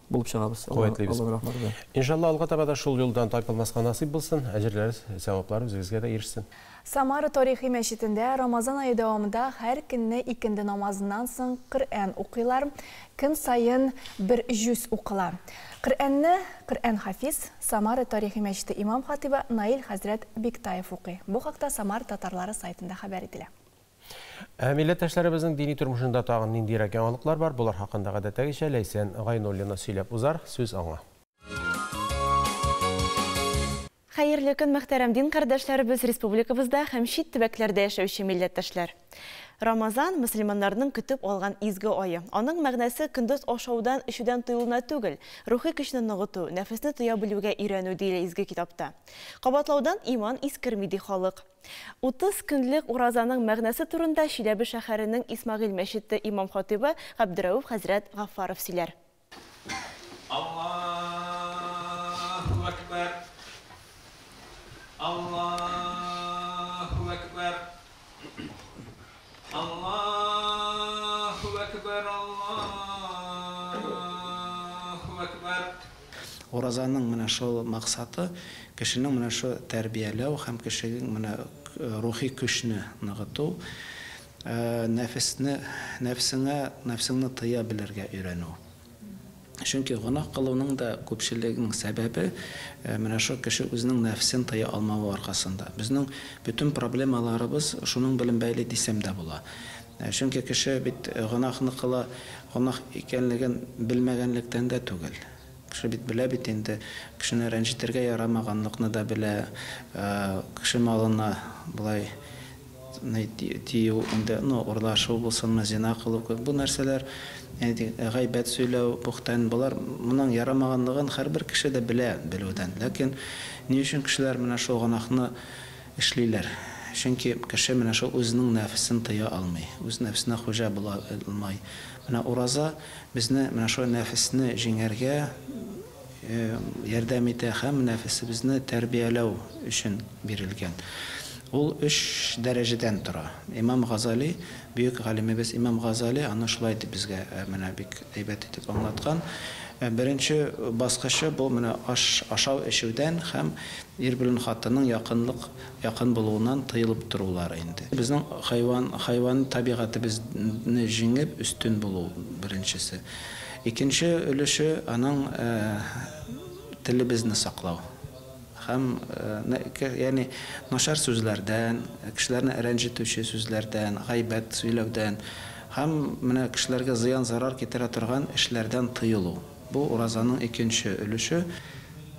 булып чыгабыз. Куәтлибез. Алланың рәхмәте белән. Иншалла, алга таба да шул юлдан тайпылмаска насыйп булсын, әҗерләре, сәваплары үзегезгә дә ирешсен. Самара тарихи мәчетендә Рамазан ае дәвамында һәр көнне икенде намазыннан соң Коръән укыйлар, көн саен бер җүз укыла. Коръәнне Коръән-хафиз, Самара тарихи мәчете имам-хатыйбы Наил хәзрәт Биктаев укый. Бу хакта Самара татарлары сайтында хәбәр ителә. Ә милләттәшләребезнең дини тормышында тагын ниндирәк яңалыклар бар? Болар хакында гадәттәгечә Ләйсән Гайнуллина сөйләп узар. Сүз аңа. Хәерле көн, мөхтәрәм дин кардәшләребез, республикабызда һәм чит төбәкләрдә яшәүче милләттәшләр. Рамазан, мөселманнарның көтеп алган изге ае. Аның мәгънәсе көндез ашаудан, эчүдән тыелуна түгел, рухи көчне ныгыту, нәфесне тыя белүгә өйрәнү, диелә изге китапта. Кабатлаудан иман искерми, ди халык. 30 көнлек уразаның мәгънәсе турында Чиләбе шәһәренең Исмәгыйль мәчете имам-хатыйбы Габдерәүф хәзрәт Гаффаров сөйләр. Аллаһу әкбәр! Аллаһу әкбәр! Аллаһу әкбәр! Аллаһу әкбәр! Уразаның менә шул максаты, кешенең менә шул тәрбияләү һәм кешенең менә рухи көчне ныгыту, нәфесне, нәфсеңә, нәфсеңне тыя белергә өйрәнү. Чөнки гөнаһ кылуның да күпчелегенең сәбәбе менә шул кеше үзенең нәфсен тыя алмавы аркасында. Безнең бөтен проблемаларыбыз шуның белән бәйле дисәм дә була. Чөнки кеше бит гөнаһны кыла, гөнаһ икәнлеген белмәгәнлектән дә түгел. Кеше бит белә бит инде, кешене рәнҗетергә ярамаганлыкны да белә, кеше малына болай тию инде, ну, урлашу булсынмы, зина кылу кебек, бу нәрсәләр, гайбәт сөйләү, бухтан, болар моның ярамаганлыгын һәрбер кеше дә белә белүдән. Ләкин ни өчен кешеләр менә шул гөнаһны эшлиләр? Чөнки кеше менә шул үзенең нәфесен тыя алмый, үз нәфесенә хуҗа була алмый. Менә ураза безне менә шул нәфесне җиңәргә ярдәм итә һәм нәфесебезне тәрбияләү өчен бирелгән. Ул өч дәрәҗәдән тора. Имам Газали, бөек галимебез Имам Газали аны шулай дип безгә менә бик әйбәт итеп аңлаткан. Беренче баскычы бу менә аш ашау-эчүдән һәм ир белән хатынның якынлык, якын булуыннан тыелып торулары инде. Безнең хайван, хайвани табигатебезне җиңеп өстен булу, беренчесе. Икенче өлеше аның телебезне саклау һәм, ягъни начар сүзләрдән, кешеләрне рәнҗетүче сүзләрдән, гайбәт сөйләүдән һәм менә кешеләргә зыян-зарар китерә торган эшләрдән тыелу. Бу уразаның икенче өлеше.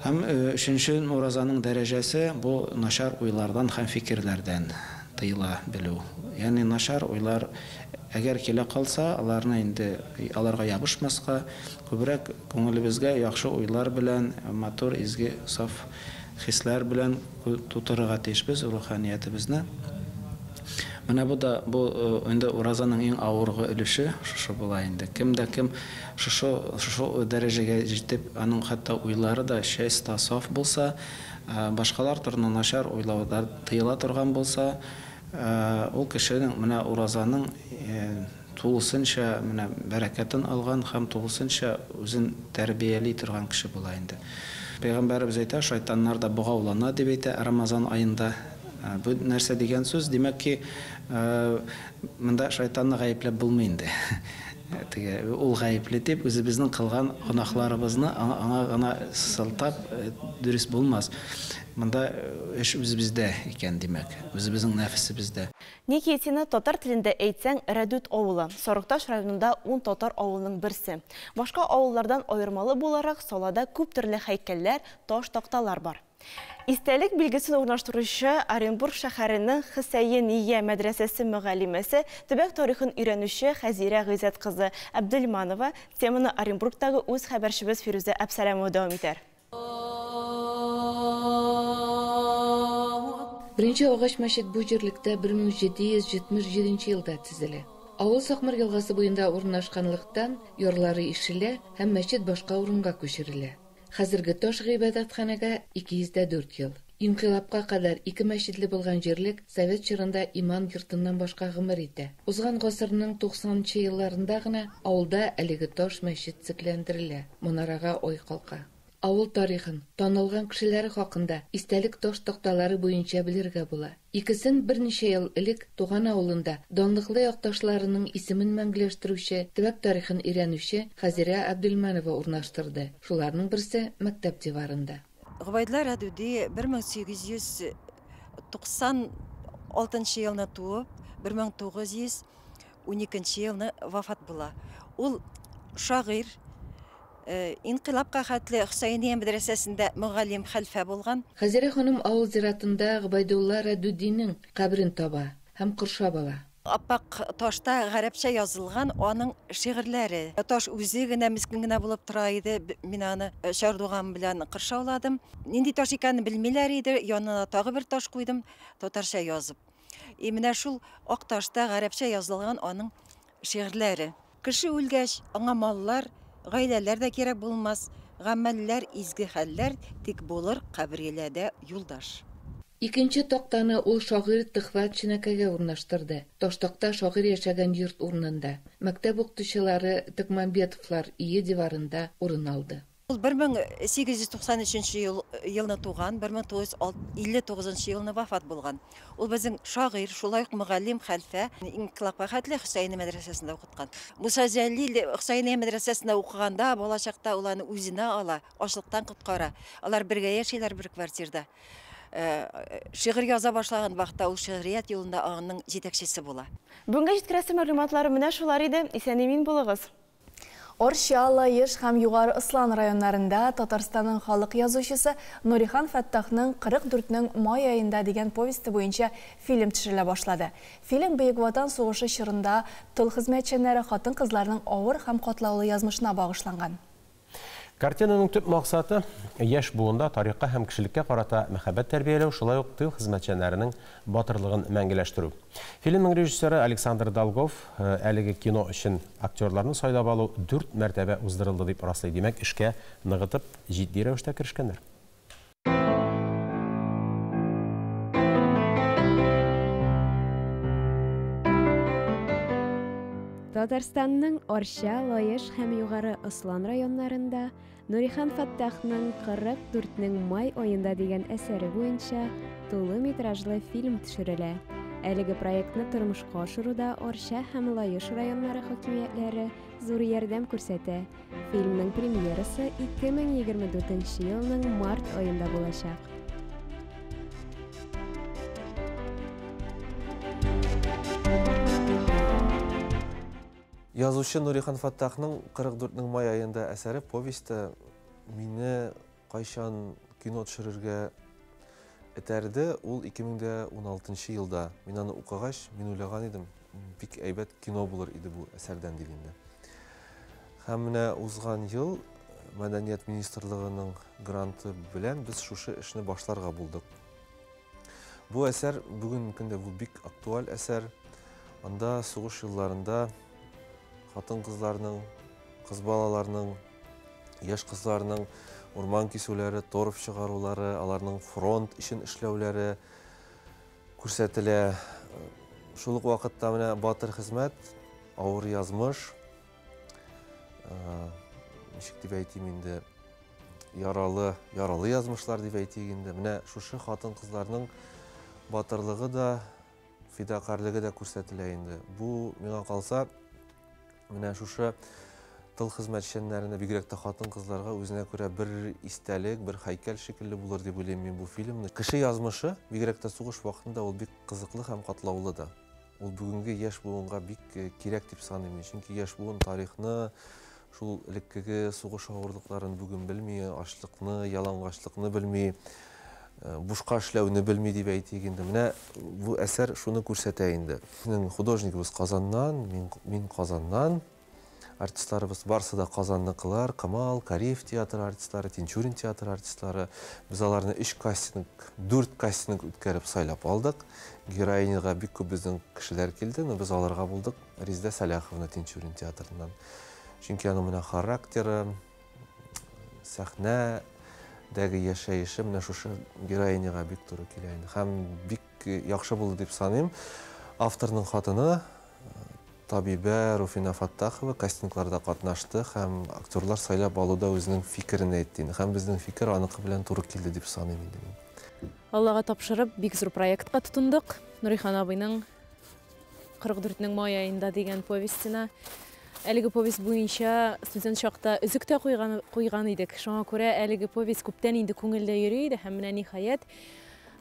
Һәм өченче уразаның дәрәҗәсе, бу начар уйлардан һәм фикерләрдән тыела белү. Ягъни начар уйлар әгәр килә калса, аларны инде аларга ябышмаска, күбрәк күңелебезгә яхшы уйлар белән, матур, изге, саф хисләр белән тутырырга тиешбез руханиятебезне. Менә бу да, бу инде уразаның иң авыргы өлеше шушы була инде. Кем дә кем шушы, шушы дәрәҗәгә җитеп, аның хәтта уйлары да чиста, саф булса, башкалар турында начар уйлаудан тыела торган булса, ул кешенең менә уразаның тулысынча менә бәрәкәтен алган һәм тулысынча үзен тәрбияли торган кеше була инде. Пәйгамбәребез әйтә, шайтаннар да богаулана дип әйтә Рамазан аенда. Бу нәрсә дигән сүз? Димәк ки, монда шайтанны гаепләп булмый инде. Теге ул гаепле дип үзебезнең кылган гөнаһларыбызны аңа гына сылтап дөрес булмас. Монда эш үзебездә икән, димәк, үзебезнең нәфесебездә. Никитино, татар телендә әйтсәң, Рәдүт авылы, Сарыкташ районында ун татар авылының берсе. Башка авыллардан аермалы буларак, салада күп төрле һәйкәлләр, таш такталар бар. Истәлек билгесен урнаштыручы Оренбург шәһәренең Хөсәения мәдрәсәсе мөгаллимәсе, төбәк тарихын өйрәнүче Хәзирә Гыйззәт кызы Әбделманова теманы Оренбургтагы үз хәбәрчебез Фирүзә Әбсәләмова дәвам итәр. Беренче агач мәчет бу җирлектә 1777 елда төзелә. Авыл Сакмар елгасы буенда урнашканлыктан, ярлары ишелә һәм мәчет башка урынга күчерелә. Хәзерге таш гыйбадәтханәгә 204 ел. Инкыйлабка кадәр ике мәчетле булган җирлек совет чорында иман йортыннан башка гомер итә. Узган гасырның 90 нчы елларында гына авылда әлеге таш мәчет төзекләндерелә, манарага ай калка. Авыл тарихын, танылган кешеләре хакында истәлек таш такталары буенча белергә була. Икесен берничә ел элек туган авылында данлыклы якташларының исемен мәңгеләштерүче, төбәк тарихын өйрәнүче Хәзирә Әбделмәнова урнаштырды. Шуларның берсе, мәктәп диварында. Гобәйдулла Рәдүди 1896 нчы елны туып, 1912 нче елны вафат була. Ул шагыйрь, Инкыйлабка хәтле Хөсәения мәдрәсәсендә мөгаллим хәлфә булган. Хәзирә ханым авыл зиратында Гобәйдулла Рәдүдинең каберен таба һәм коршап ала. Ап-ак ташта гарәпчә язылган аның шигырьләре. Таш үзе генә мескен генә булып тора иде, мин аны чардуган белән кыршауладым. Нинди таш икәнен белмиләр иде, янына тагы бер таш куйдым, татарча язып. И менә шул ак ташта гарәпчә язылган аның шигырьләре. Кеше үлгәч, аңа маллар, гаиләләр дә кирәк булмас, гамәлләр, изге хәлләр тик булыр кабер илә дә юлдаш. Икенче тактаны ул шагыйрь Төхвәт Ченәкәгә урнаштырды. Таштакта шагыйрь яшәгән йорт урынында, мәктәп укытучылары Текмамбетовлар өе диварында урын алды. Ул 1893 нче ел елны туган, 1959 нчы елны вафат булган. Ул безнең шагыйрь, шулай ук мөгаллим, хәлфә, инкыйлабка хәтле Хөсәения мәдрәсәсендә укыткан. Муса Җәлил Хөсәения мәдрәсәсендә укыганда, балачакта ул аны үзенә ала, ачлыктан коткара. Алар бергә яшиләр бер квартирда. Шигырь яза башлаган вакытта ул шигърият юлында аның җитәкчесе була. Бүгенгә җиткерәсе мәгълүматларым менә шулар иде. Исән-имин булыгыз! Арча, Лаеш һәм Югары Ослан районнарында Татарстанның халык язучысы Нурихан Фәттахның 44 нең май аенда дигән повесте буенча фильм төшерелә башлады. Фильм Бөек Ватан сугышы чорында тыл хезмәтчәннәре, хатын-кызларның авыр һәм катлаулы язмышына багышланган. Картинаның төп максаты, яшь буында тарихка һәм кешелеккә карата мәхәббәт тәрбияләү, шулай ук тыл хезмәтчәннәренең батырлыгын мәңгеләштерү. Фильмның режиссеры Александр Долгов әлеге кино өчен актерларны сайлап алу дүрт мәртәбә уздырылды дип раслый. Димәк, эшкә ныгытып, җитди рәвештә керешкәннәр. Татарстанның Арча, Лаеш һәм Югары Ослан районнарында Нурихан Фәттахның 44 нең май аенда дигән әсәре буенча тулы метражлы фильм төшерелә. Әлеге проектны тормышка ашыруда Арча һәм Лаеш районнары хакимиятләре зур ярдәм күрсәтә. Фильмның премьерасы 2024 нче елның март аенда булачак. Язучы Нурихан Фәттахның 44 нең май аенда әсәре, повесте мине кайчан кино төшерергә этәрде, ул 2016 нчы елда. Мин аны укыгач, мин уйлаган идем, бик әйбәт кино булыр иде бу әсәрдән дип инде. Һәм менә узган ел Мәдәният министрлыгының гранты белән без шушы эшне башларга булдык. Бу әсәр бүгенге көндә бу бик актуаль әсәр. Анда сугыш елларында хатын-кызларның, кыз балаларның, яшь кызларның урман кисүләре, торф чыгарулары, аларның фронт өчен эшләүләре күрсәтелә. Шул ук вакытта менә батыр хезмәт, авыр язмыш, ничек дип әйтим инде, яралы, яралы язмышлар дип әйтик инде. Менә шушы хатын-кызларның батырлыгы да, фидакарьлеге дә күрсәтелә инде. Бу, миңа калса, менә шушы тыл хезмәтчәннәренә, бигрәк тә хатын-кызларга үзенә күрә бер истәлек, бер һәйкәл шикелле булыр дип уйлыйм мин бу фильмны. Кеше язмышы, бигрәк тә сугыш вакытында, ул бик кызыклы һәм катлаулы да. Ул бүгенге яшь буынга бик кирәк дип саныйм мин. Чөнки яшь буын тарихны, шул элеккеге сугыш авырлыкларын бүген белми, ачлыкны, ялангачлыкны белми, бушка эшләүне белми дип әйтик инде. Менә бу әсәр шуны күрсәтә инде. Безнең художнигыбыз Казаннан, мин, мин Казаннан. Артистларыбыз барсы да Казанныкылар, Камал, Кариев театры артистлары, Тинчурин театры артистлары. Без аларны өч кастинг, дүрт кастинг үткәреп сайлап алдык. Героиняга бик күп безнең кешеләр килде, но без аларга булдык Резидә Сәлаховна Тинчурин театрыннан. Чөнки аның менә характеры, сәхнәдәге яшәеше менә шушы героиняга бик туры килә инде. Һәм бик яхшы булды дип саныйм. Авторның хатыны табибә Руфина Фаттахова кастингларда катнашты һәм актерлар сайлап алуда үзенең фикерен әйтте инде. Һәм безнең фикер аныкы белән туры килде дип саныйм инде мин. Аллага тапшырып, бик зур проектка тотындык. Нурихан абыйның 44-нең май аенда дигән повестена. Әлеге повесть буенча студент чакта өзек тә куйган, куйган идек. Шуңа күрә әлеге повесть күптән инде күңелдә йөри иде һәм менә ниһаять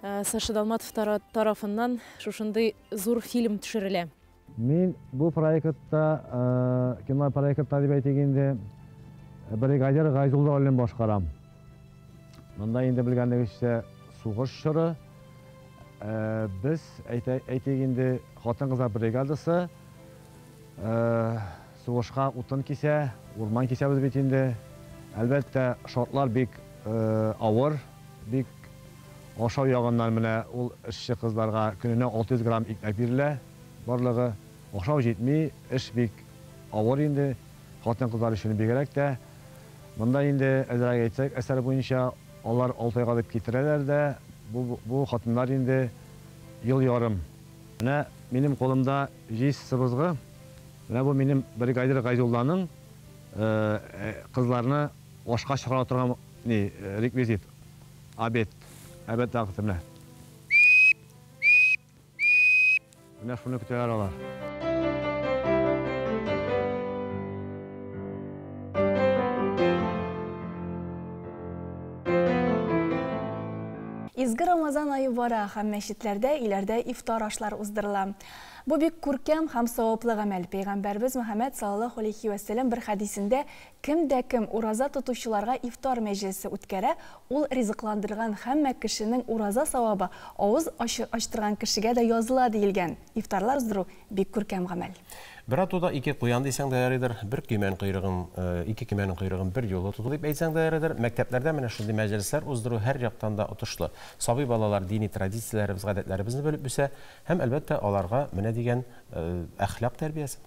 Саша Далматов тарафыннан шушындый зур фильм төшерелә. Мин бу проектта, кино проектта дип әйтик инде, бригадир Гайзулла ролен башкарам. Монда инде белгәнегезчә сугыш чоры. Без, әйтик инде, хатын-кызлар бригадасы сугышка утын кисә, урман кисәбез бит инде. Әлбәттә, шартлар бик авыр, бик ашау ягыннан менә ул эшче кызларга көненә 600 грамм икмәк бирелә. Барлыгы ашау җитми, эш бик авыр инде, хатын-кызлар өчен бигрәк тә. Монда инде, әзрәк әйтсәк, әсәр буенча алар алты айга дип китерәләр дә, бу, бу хатыннар инде ел ярым. Менә минем кулымда җиз сыбызгы. Менә бу минем бригадир Гайзулланың кызларны ашка чакыра торган ни, реквизит. Обед. Обед вакыты менә. Менә шуны көтәләр алар. Изге Рамазан ае бара һәм мәчетләрдә, өйләрдә ифтар ашлары уздырыла. Бу бик күркәм һәм саваплы гамәл. Пәйгамбәрбез Мөхәммәд саллаллаһу алейхи вә сәлләм бер хәдисендә, Кем дә кем ураза тотучыларга ифтар мәҗлесе үткәрә, ул ризыкландырган һәммә кешенең ураза савабы авыз ачтырган кешегә дә языла, диелгән. Ифтарлар уздыру, бик күркәм гамәл. Бер атуда ике куян дисәң дә ярыйдыр, бер көймәнең койрыгын, ике көймәнең койрыгын бер юлы тоту дип әйтсәң дә ярыйдыр. Мәктәпләрдә менә шундый мәҗлесләр уздыру һәр яктан да отышлы. Сабый балалар дини традицияләребез, гадәтләребезне белеп үсә һәм, әлбәттә, аларга менә дигән әхлак тәрбиясе.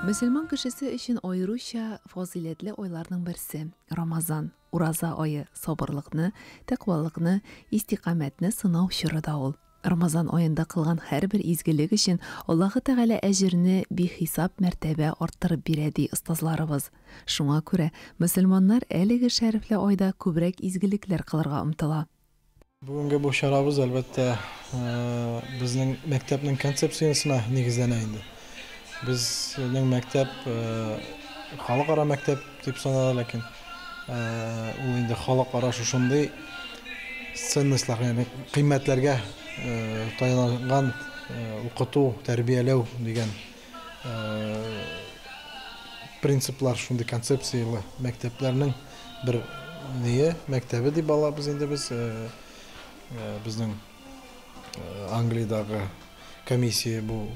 Мөселман кешесе өчен аеруча фазыйләтле айларның берсе, Рамазан, ураза ае, сабырлыкны, тәкъвалыкны, истикамәтне сынау чоры да ул. Рамазан аенда кылган һәрбер изгелек өчен Аллаһы Тәгалә әҗерне бихисап мәртәбә арттырып бирә, ди остазларыбыз. Шуңа күрә мөселманнар әлеге шәрефле айда күбрәк изгелекләр кылырга омтыла. Бүгенге бу чарабыз, әлбәттә, безнең мәктәпнең концепциясенә нигезләнә инде. Безнең мәктәп халыкара мәктәп дип санала, ләкин ул инде халыкара шушындый ценностьлар, ягъни кыйммәтләргә таянган укыту, тәрбияләү дигән принциплар, шундый концепцияле мәктәпләрнең бер ние, мәктәбе дип алабыз инде без. Безнең Англиядәге комиссия бу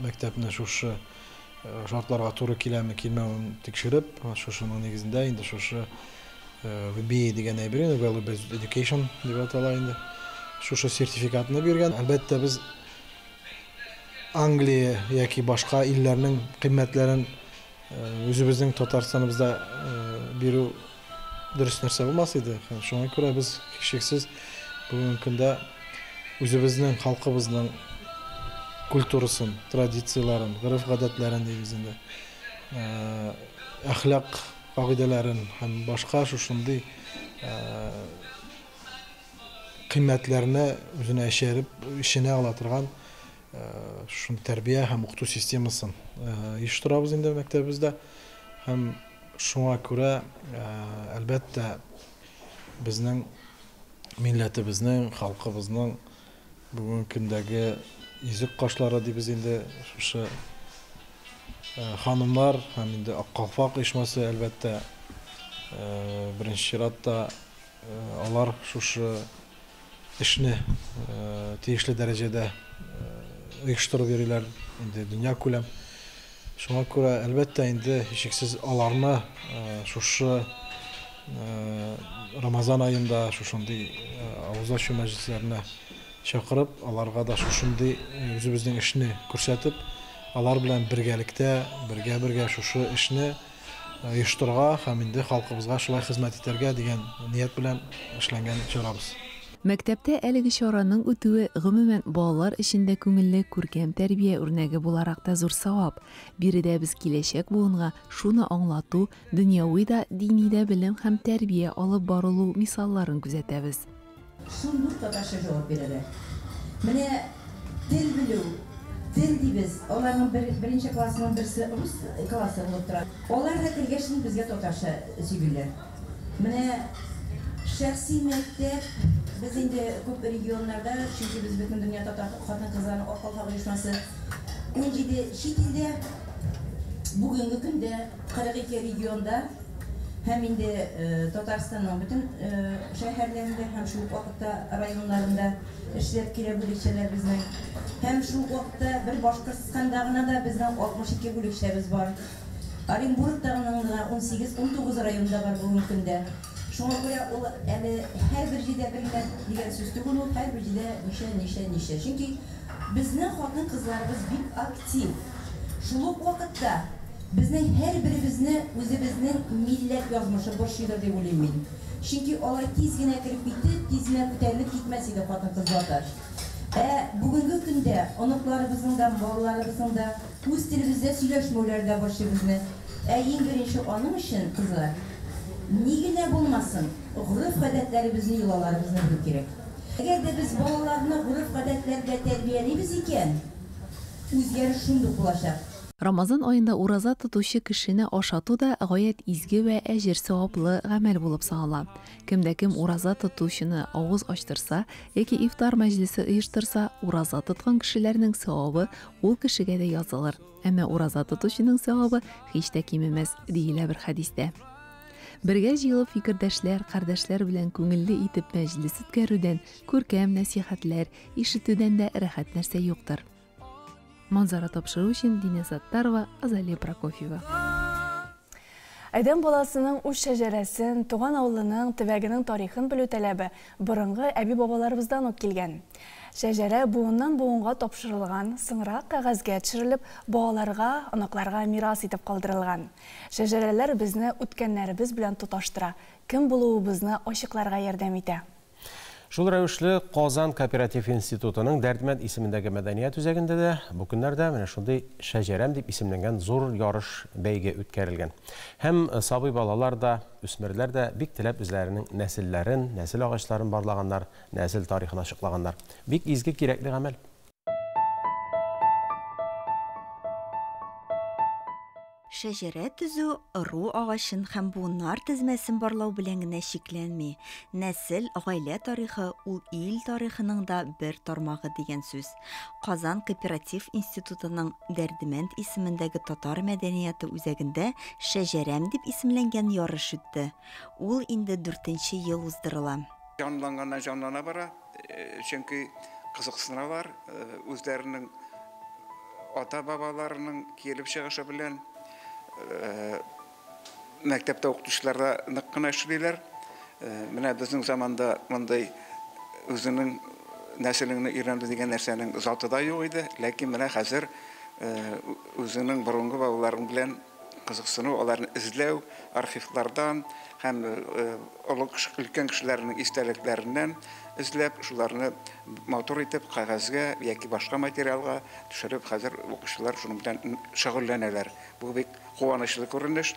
мәктәпне шушы шартларга туры киләме, килмәвен тикшереп, шушының нигезендә инде шушы VBA дигән әйбер инде, Value Based Education дип атала инде. Шушы сертификатны биргән. Әлбәттә, без Англия яки башка илләрнең кыйммәтләрен үзебезнең Татарстаныбызда бирү дөрес нәрсә булмас иде. Шуңа күрә без һичшиксез бүгенге көндә үзебезнең халкыбызның культурасын, традицияләрен, гореф-гадәтләрен дибез инде, әхлак кагыйдәләрен һәм башка шушындый кыйммәтләрне үзенә эчереп, эченә ала торган шундый тәрбия һәм укыту системасын оештырабыз инде мәктәбебездә. Һәм шуңа күрә, әлбәттә, безнең милләтебезнең, халкыбызның бүгенге көндәге йөзек кашлары дибез инде шушы ханымнар һәм инде Ак калфак оешмасы, әлбәттә, беренче чиратта Алар шушы эшне тиешле дәрәҗәдә оештырып йөриләр инде дөньякүләм. Шуңа күрә, әлбәттә инде, һичшиксез аларны шушы Рамазан аенда шушындый авыз ачу мәҗлесләренә чакырып, аларга да шушындый үзебезнең эшне күрсәтеп, алар белән бергәлектә, бергә-бергә шушы эшне оештырырга һәм инде халкыбызга шулай хезмәт итәргә дигән ният белән эшләнгән чарабыз. Мәктәптә әлеге чараның үтүе, гомумән, балалар өчен дә күңелле, күркәм тәрбия үрнәге буларак та зур савап. Биредә без киләчәк буынга шуны аңлату, дөньяви да, дини дә белем һәм тәрбия алып барылу мисалларын күзәтәбез. Шундук татарча җавап бирәләр. Менә тел белү, тел дибез, аларның бер, беренче классының берсе рус классы булып тора. Алар да кергәч безгә татарча сөйлиләр. Менә шәхси мәктәп, без инде күп регионнарда, чөнки без Бөтендөнья татар хатын-кызларының Ак калфак оешмасы, 17 чит илдә, бүгенге көндә 42 регионда һәм инде Татарстанның бөтен шәһәрләрендә һәм шул ук вакытта районнарында эшләп килә бүлекчәләр безнең. Һәм шул ук вакытта бер Башкортстанда гына да безнең 62 бүлекчәбез бар. Оренбургта гына 18-19 районда бар бүгенге көндә. Шуңа күрә ул әле һәрбер җирдә бер генә дигән сүз түгел ул, һәрбер җирдә ничә, ничә, ничә. Чөнки безнең хатын-кызларыбыз бик актив. Шул ук вакытта безнең һәрберебезне үзебезнең милләт язмышы борчыйдыр дип уйлыйм мин. Чөнки алай тиз генә кереп китеп, тиз генә күтәрелеп китмәс иде хатын-кыз заты. Ә бүгенге көндә оныкларыбызның да, балаларыбызның да үз телебездә сөйләшмәүләре дә борчый безне. Ә иң беренче аның өчен, кызлар, ни генә булмасын, гореф-гадәтләребезне, йолаларыбызны белү кирәк. Әгәр дә без балаларны гореф-гадәтләр белән тәрбиялибез икән, үзгәреш шундук булачак. Рамазан аенда ураза тотучы кешене ашату да гаять изге вә әҗер-саваплы гамәл булып санала. Кем дә кем ураза тотучыны авыз ачтырса яки ифтар мәҗлесе оештырса, ураза тоткан кешеләрнең савабы ул кешегә дә язылыр, әмма ураза тотучының савабы һич тә кимемәс, диелә бер хәдистә. Бергә җыелып фикердәшләр, кардәшләр белән күңелле итеп мәҗлес үткәрүдән, күркәм нәсыйхәтләр ишетүдән дә рәхәт нәрсә юктыр. Манзара тапшыру өчен Динә Саттарова, Азалия Прокофьева. Адәм баласының үз шәҗәрәсен, туган авылының, төбәгенең тарихын белү таләбе борынгы әби-бабаларыбыздан ук килгән. Шәҗәрә буыннан-буынга тапшырылган, соңрак кәгазьгә төшерелеп, балаларга, оныкларга мирас итеп калдырылган. Шәҗәрәләр безне үткәннәребез белән тоташтыра, кем булуыбызны ачыкларга ярдәм итә. Шул рәвешле Казан кооператив институтының Дәрдмәнд исемендәге мәдәният үзәгендә дә бу көннәрдә менә шундый Шәҗәрәм дип исемләнгән зур ярыш бәйге үткәрелгән. Һәм сабый балалар да, үсмерләр дә бик теләп үзләренең нәселләрен, нәсел агачларын барлаганнар, нәсел тарихын ачыклаганнар. Бик изге, кирәкле гамәл. Шәҗәрә төзү ыру агачын һәм буыннар тезмәсен барлау белән генә чикләнми. Нәсел, гаилә тарихы ул ил тарихының да бер тармагы дигән сүз. Казан кооператив институтының Дәрдемәнд исемендәге татар мәдәнияте үзәгендә Шәҗәрәм дип исемләнгән ярыш үтте. Ул инде дүртенче ел уздырыла. Җанланганнан җанлана бара, чөнки кызыксыналар, үзләренең ата-бабаларының килеп чыгышы белән мәктәптә укытучылар да нык кына эшлиләр. Менә безнең заманда мондый үзеңнең нәселеңне өйрәнү дигән нәрсәнең заты да юк иде. Ләкин менә хәзер үзеңнең борынгы бабаларың белән кызыксыну, аларны эзләү, архивлардан һәм олы өлкән кешеләрнең истәлекләреннән эзләп, шуларны матур итеп кәгазьгә яки башка материалга төшереп, хәзер укучылар шуның белән шөгыльләнәләр. Бу бик куанычлы күренеш.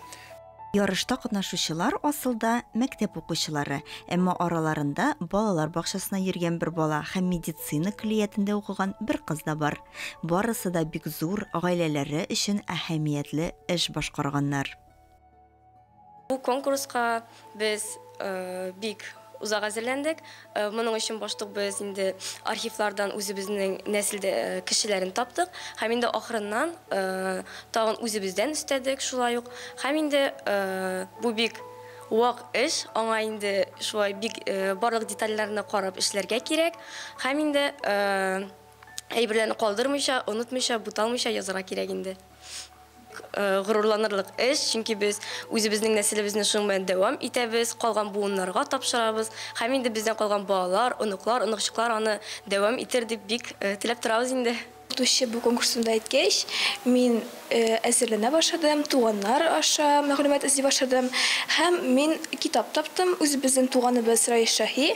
Ярышта катнашучылар асылда мәктәп укучылары, әмма араларында балалар бакчасына йөргән бер бала һәм медицина көллиятендә укыган бер кыз да бар. Барысы да бик зур, гаиләләре өчен әһәмиятле эш башкарганнар. Бу конкурска без бик озак әзерләндек. Моның өчен баштук без инде архивлардан үзебезнең нәсел кешеләрен таптык һәм инде ахырыннан тагын үзебездән өстәдек шулай ук. Һәм инде бу бик вак эш, аңа инде шулай бик барлык детальләрне карап эшләргә кирәк. Һәм инде әйберләрне калдырмыйча, онытмыйча, буталмыйча язарга кирәк инде. горурланырлык эш, чөнки без үзебезнең нәселебезне шуның белән дәвам итәбез, калган буыннарга тапшырабыз һәм инде бездән калган балалар, оныклар, оныкчыклар аны дәвам итер дип бик теләп торабыз инде. Укытучы бу конкурс турында әйткәч, мин әзерләнә башладым, туганнар аша мәгълүмат эзли башладым һәм мин китап таптым, үзебезнең туганыбыз Раис Шаһи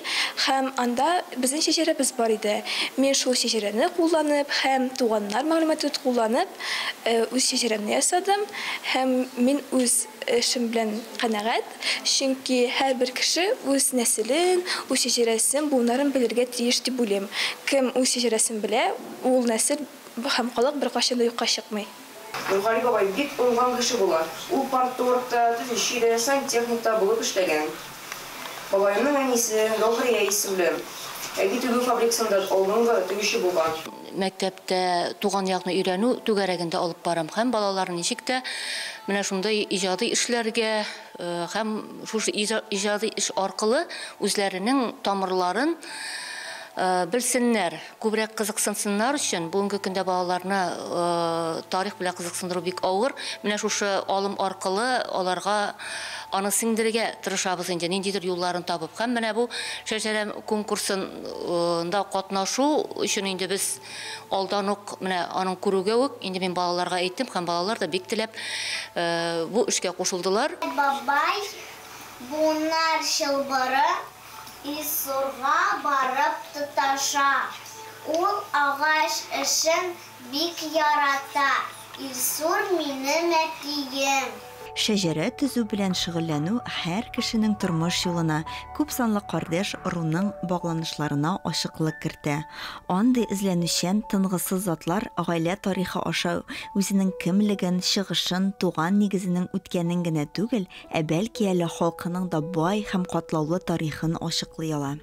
һәм анда безнең шәҗәрәбез бар иде. Мин шул шәҗәрәне кулланып һәм туганнар мәгълүматын кулланып, үз шәҗәрәмне ясадым һәм мин үз эшем белән канәгать, чөнки һәрбер кеше үз нәселен, үз шәҗәрәсен, буыннарын белергә тиеш дип уйлыйм. Кем үз шәҗәрәсен белә, ул нәсел һәм халык беркайчан да юкка чыкмый. Нургали бабай бик уңган кеше була. Ул парторг та, төзүче дә, сантехник та булып эшләгән. Бабаемның әнисе Гәүһәрия исемле. Әби тегү фабрикасында алдынгы тегүче булган. Мәктәптә туган якны өйрәнү түгәрәген дә алып барам һәм балаларны ничек тә менә шундый иҗади эшләргә һәм шушы иҗади эш аркылы үзләренең тамырларын белсеннәр, күбрәк кызыксынсыннар өчен, бүгенге көндә балаларны тарих белән кызыксындыру бик авыр. Менә шушы алым аркылы аларга аны сеңдерергә тырышабыз инде, ниндидер юлларын табып. Һәм менә бу Шәҗәрә конкурсында катнашу өчен инде без алдан ук, менә аның күрүгә үк, инде мин балаларга әйттем, һәм балалар да бик теләп бу эшкә кушылдылар. Бабай буыннар чылбыры Илсурга барып тоташа. Ул агач эшен бик ярата. Илсур минем әтием. Шәҗәрә төзү белән шөгыльләнү һәр кешенең тормыш юлына, күпсанлы кардәш ыруның багланышларына ачыклык кертә. Андый эзләнүчән, тынгысыз затлар гаилә тарихы аша үзенең кемлеген, чыгышын, туган нигезенең үткәнен генә түгел, ә бәлки әле халкының да бай һәм катлаулы тарихын ачыклый ала.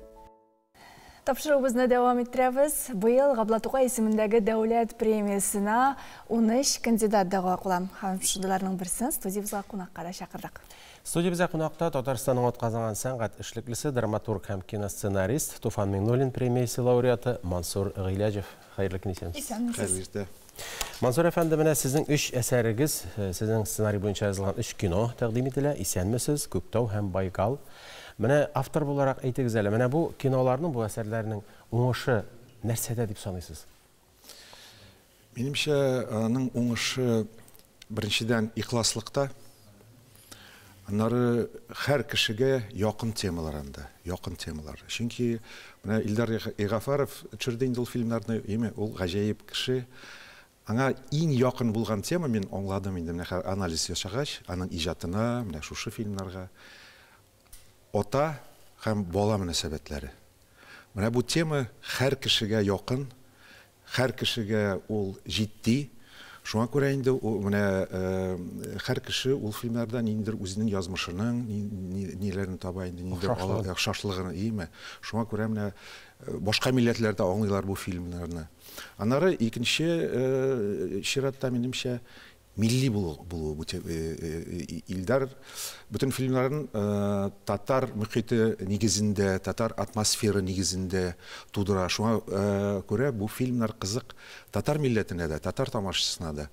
Тапшыруыбызны дәвам иттерәбез. Быел Габдулла Тукай исемендәге дәүләт премиясенә 13 кандидат дәгъва кыла. Һәм шундыйларның берсен студиябезгә кунакка да чакырдык. Студиябездә кунакта Татарстанның атказанган сәнгать эшлеклесе, драматург һәм киносценарист, Туфан Миңнуллин премиясе лауреаты Мансур Гыйләҗев. Хәерле көн, исәнмесез. Исәнмесез. Хәерле иртә. Мансур әфәнде, менә сезнең өч әсәрегез, сезнең сценарий буенча язылган өч кино тәкъдим ителә. Исәнмесез, Күктау һәм Байкал. Менә автор буларак әйтегез әле, менә бу киноларның, бу әсәрләрнең уңышы нәрсәдә дип саныйсыз? Минемчә, аның уңышы беренчедән ихласлыкта, аннары һәр кешегә якын темалар анда, якын темалар. Чөнки менә Илдар Игафаров төшерде инде ул фильмнарны, име, ул гаҗәеп кеше. Аңа иң якын булган тема, мин аңладым инде, менә хәзер анализ ясагач, аның иҗатына, менә шушы фильмнарга, ата һәм бала мөнәсәбәтләре. Менә бу тема һәр кешегә якын, һәр кешегә ул җитди. Шуңа күрә инде менә һәр кеше ул фильмнарда ниндидер үзенең язмышының ниләрен таба инде, ниндидер охшашлыгын, име. Шуңа күрә менә башка милләтләр дә аңлыйлар бу фильмнарны. Аннары икенче чиратта, минемчә, милли булуы бу Илдар бөтен фильмнарын татар мөхите нигезендә, татар атмосфера нигезендә тудыра. Шуңа күрә бу фильмнар кызык татар милләтенә дә, татар тамашачысына да,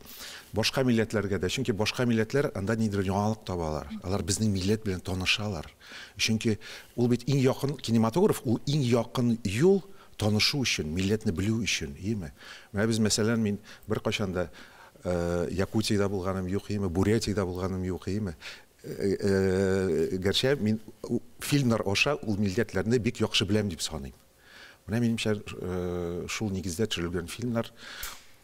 башка милләтләргә дә. Чөнки башка милләтләр анда ниндидер яңалык табалар. Алар безнең милләт белән танышалар. Чөнки ул бит иң якын кинематограф, ул иң якын юл танышу өчен, милләтне белү өчен, име? Менә без, мәсәлән, мин беркайчан да Якутиядә булганым юк, име, Бурятиядә булганым юк, име. Гәрчә мин фильмнар аша ул милләтләрне бик яхшы беләм дип саныйм. Менә минемчә, шул нигездә төшерелгән фильмнар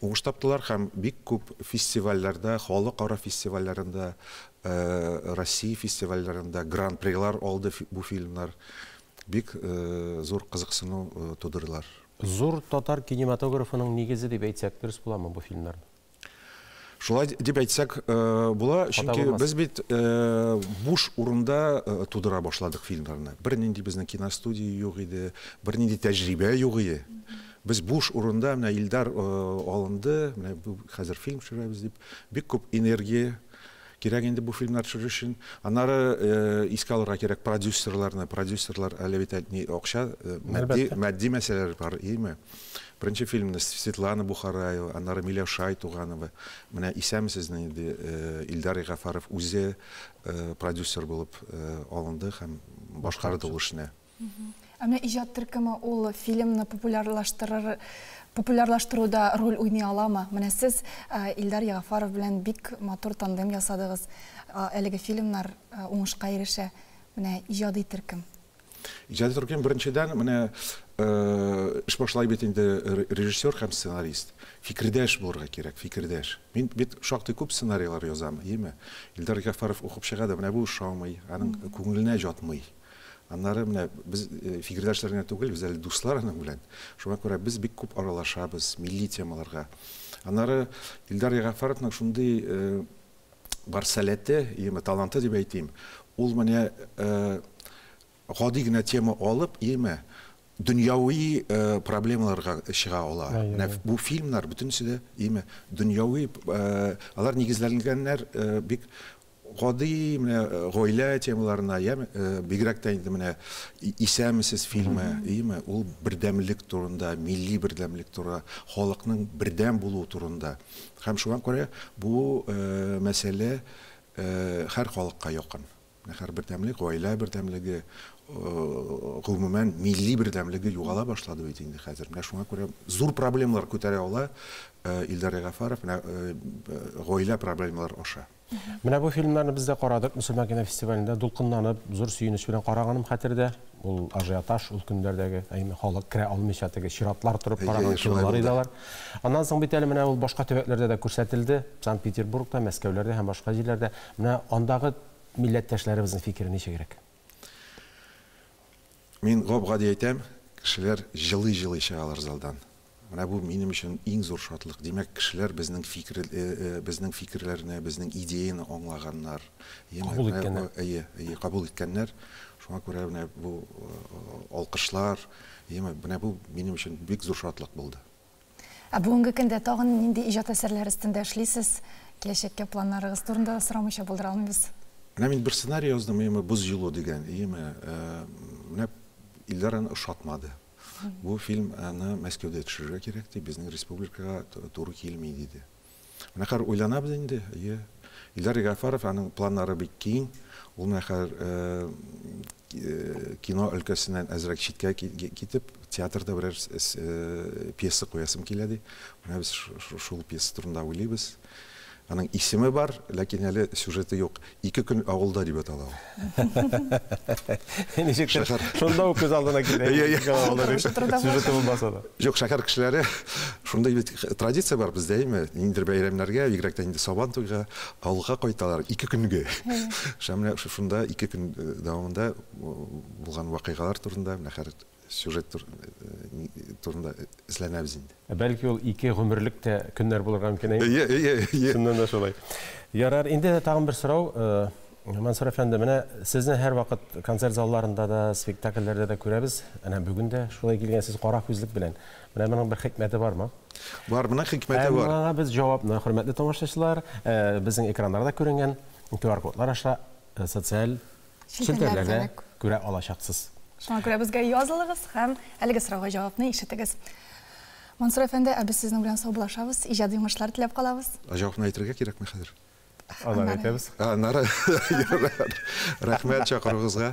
уңыш таптылар һәм бик күп фестивальләрдә, халыкара фестивальләрендә, Россия фестивальләрендә гран-прилар алды бу фильмнар. Бик зур кызыксыну тудырдылар. Зур татар кинематографының нигезе дип әйтсәк, дөрес буламы бу фильмнарны? Шулай дип әйтсәк була, чөнки без бит буш урында тудыра башладык фильмнарны. Бернинди безнең киностудия юк иде, бернинди тәҗрибә юк иде. Без буш урында, менә Илдар алынды, менә бу хәзер фильм төшерәбез дип, бик күп энергия Кирәк инде бу фильмнар төшерер өчен. Аннары искә алырга кирәк продюсерларны. Продюсерлар әле бит ни акча, матди, матди мәсьәләләр бар, име? Беренче фильмны Светлана Бухараева, аннары Миләүшә Айтуганова. Менә Исәнмесезне инде Илдар Гафаров үзе продюсер булып алынды һәм башкарды ул эшне. Ә менә иҗат төркеме ул фильмны популярлаштырыр популярлаштыруда роль уйный аламы? Менә сез Илдар Ягафаров белән бик матур тандем ясадыгыз. Әлеге фильмнар уңышка ирешә. Менә иҗади төркем. Иҗади төркем беренчедән менә эш башлай бит инде режиссер һәм сценарист. Фикердәш булырга кирәк, фикердәш. Мин бит шактый күп сценарийлар язам, име? Илдар Гафаров укып чыга да, менә бу ошамый, аның күңеленә жатмый. Аннары менә без фикердәшләр генә түгел, без әле дуслар аның белән. Шуңа күрә без бик күп аралашабыз милли темаларга. Аннары Илдар Ягафаровның шундый бар сәләте, яме таланты дип әйтим. Ул менә гади генә тема алып, яме дөньяви проблемаларга чыга ала. Менә бу фильмнар бөтенесе дә яме дөньяви, алар нигезләнгәннәр бик гади менә гаилә темаларына, яме бигрәк тә инде менә Исәнмесез фильмы, яме ул бердәмлек турында, милли бердәмлек турында, халыкның бердәм булуы турында. Һәм шуңа күрә бу мәсьәлә һәр халыкка якын. Һәр бердәмлек, гаилә бердәмлеге, гомумән милли бердәмлеге югала башлады бит инде хәзер. Менә шуңа күрә зур проблемалар күтәрә ала Илдар Ягафаров, менә гаилә проблемалар аша. Менә бу фильмнарны без дә карадык Мөселман кино фестивалендә, дулкынланып, зур сөенеч белән караганым хәтердә. Ул ажиотаж, ул көннәрдәге, әйме, халык керә алмыйча теге чиратлар торып караган кинолар иде алар. Аннан соң бит әле менә ул башка төбәкләрдә дә күрсәтелде. Санкт-Петербургта, Мәскәүләрдә һәм башка җирләрдә. Менә андагы милләттәшләребезнең фикере ничегрәк? Мин гап-гади әйтәм, кешеләр җылый-җылый чыгалар залдан. Менә бу минем өчен иң зур шатлык. Димәк, кешеләр безнең фикер, безнең фикерләрне, безнең идеяны аңлаганнар. Кабул иткәннәр. Әйе, әйе, кабул иткәннәр. Шуңа күрә менә бу алкышлар, менә бу минем өчен бик зур шатлык булды. Ә бүгенге көндә тагын нинди иҗат әсәрләре өстендә эшлисез? Киләчәккә планнарыгыз турында да сорамыйча булдыра алмыйбыз. Менә мин бер сценарий яздым, әйеме, Боз юлы дигән, әйеме, менә Илдар аны ошатмады. Бу фильм аны Мәскәүдә төшерергә кирәк ди, безнең республикага туры килми диде. Менә хәзер уйланабыз инде, әйе. Илдар Гафаров аның планнары бик киң. Ул менә хәзер кино өлкәсеннән әзрәк читкә китеп, театрда берәр пьеса куясым килә ди. Менә без шул пьеса турында уйлыйбыз. Аның исеме бар, ләкин әле сюжеты юк. Ике көн авылда дип атала ул. Ничектер шунда ук күз алдына килә. Сюжеты булмаса да. Юк, шәһәр кешеләре шундый бит традиция бар бездә, әйме? Ниндидер бәйрәмнәргә, бигрәк тә инде Сабан туйга авылга кайталар ике көнгә. Менә шунда ике көн дәвамында булган вакыйгалар турында менә хәзер сюжет турында эзләнәбез инде. Бәлки ул ике гомерлек тә көннәр булырга мөмкин, әйе? Әйе, әйе, әйе. Чыннан да шулай. Ярар, инде тагын бер сорау, Мансур әфәнде, менә сезне һәрвакыт концерт залларында да, спектакльләрдә дә күрәбез. Әнә бүген дә шулай килгәнсез кара күзлек белән. Менә моның бер хикмәте бармы? Бар, моның хикмәте бар. Моңа без җавапны, хөрмәтле тамашачылар, безнең экраннарда күренгән QR кодлар аша социаль челтәрләрдә күрә алачаксыз. Шуңа күрә безгә язылыгыз һәм әлеге сорауга җавапны ишетегез. Мансур әфәнде, ә без сезнең белән саубуллашабыз, иҗади уңышлар теләп калабыз. Җавапны әйтергә кирәкме хәзер? Аннары әйтәбез. Аннары. Рәхмәт чакыруыгызга.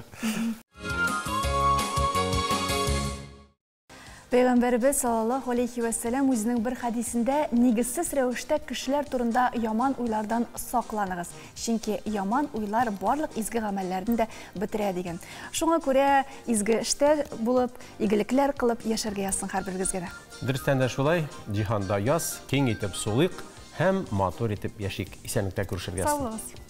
Пәйгамбәребез саллаллаһу алейхи вәссәлам үзенең бер хәдисендә нигезсез рәвештә кешеләр турында яман уйлардан сакланыгыз, чөнки яман уйлар барлык изге гамәлләрне дә бетерә дигән. Шуңа күрә изге эштә булып, игелекләр кылып яшәргә язсын һәрберегезгә дә. Дөрестән дә шулай, җиһанда яз, киң итеп сулыйк һәм матур итеп яшик. Исәнлектә күрешергә язсын. Сау булыгыз.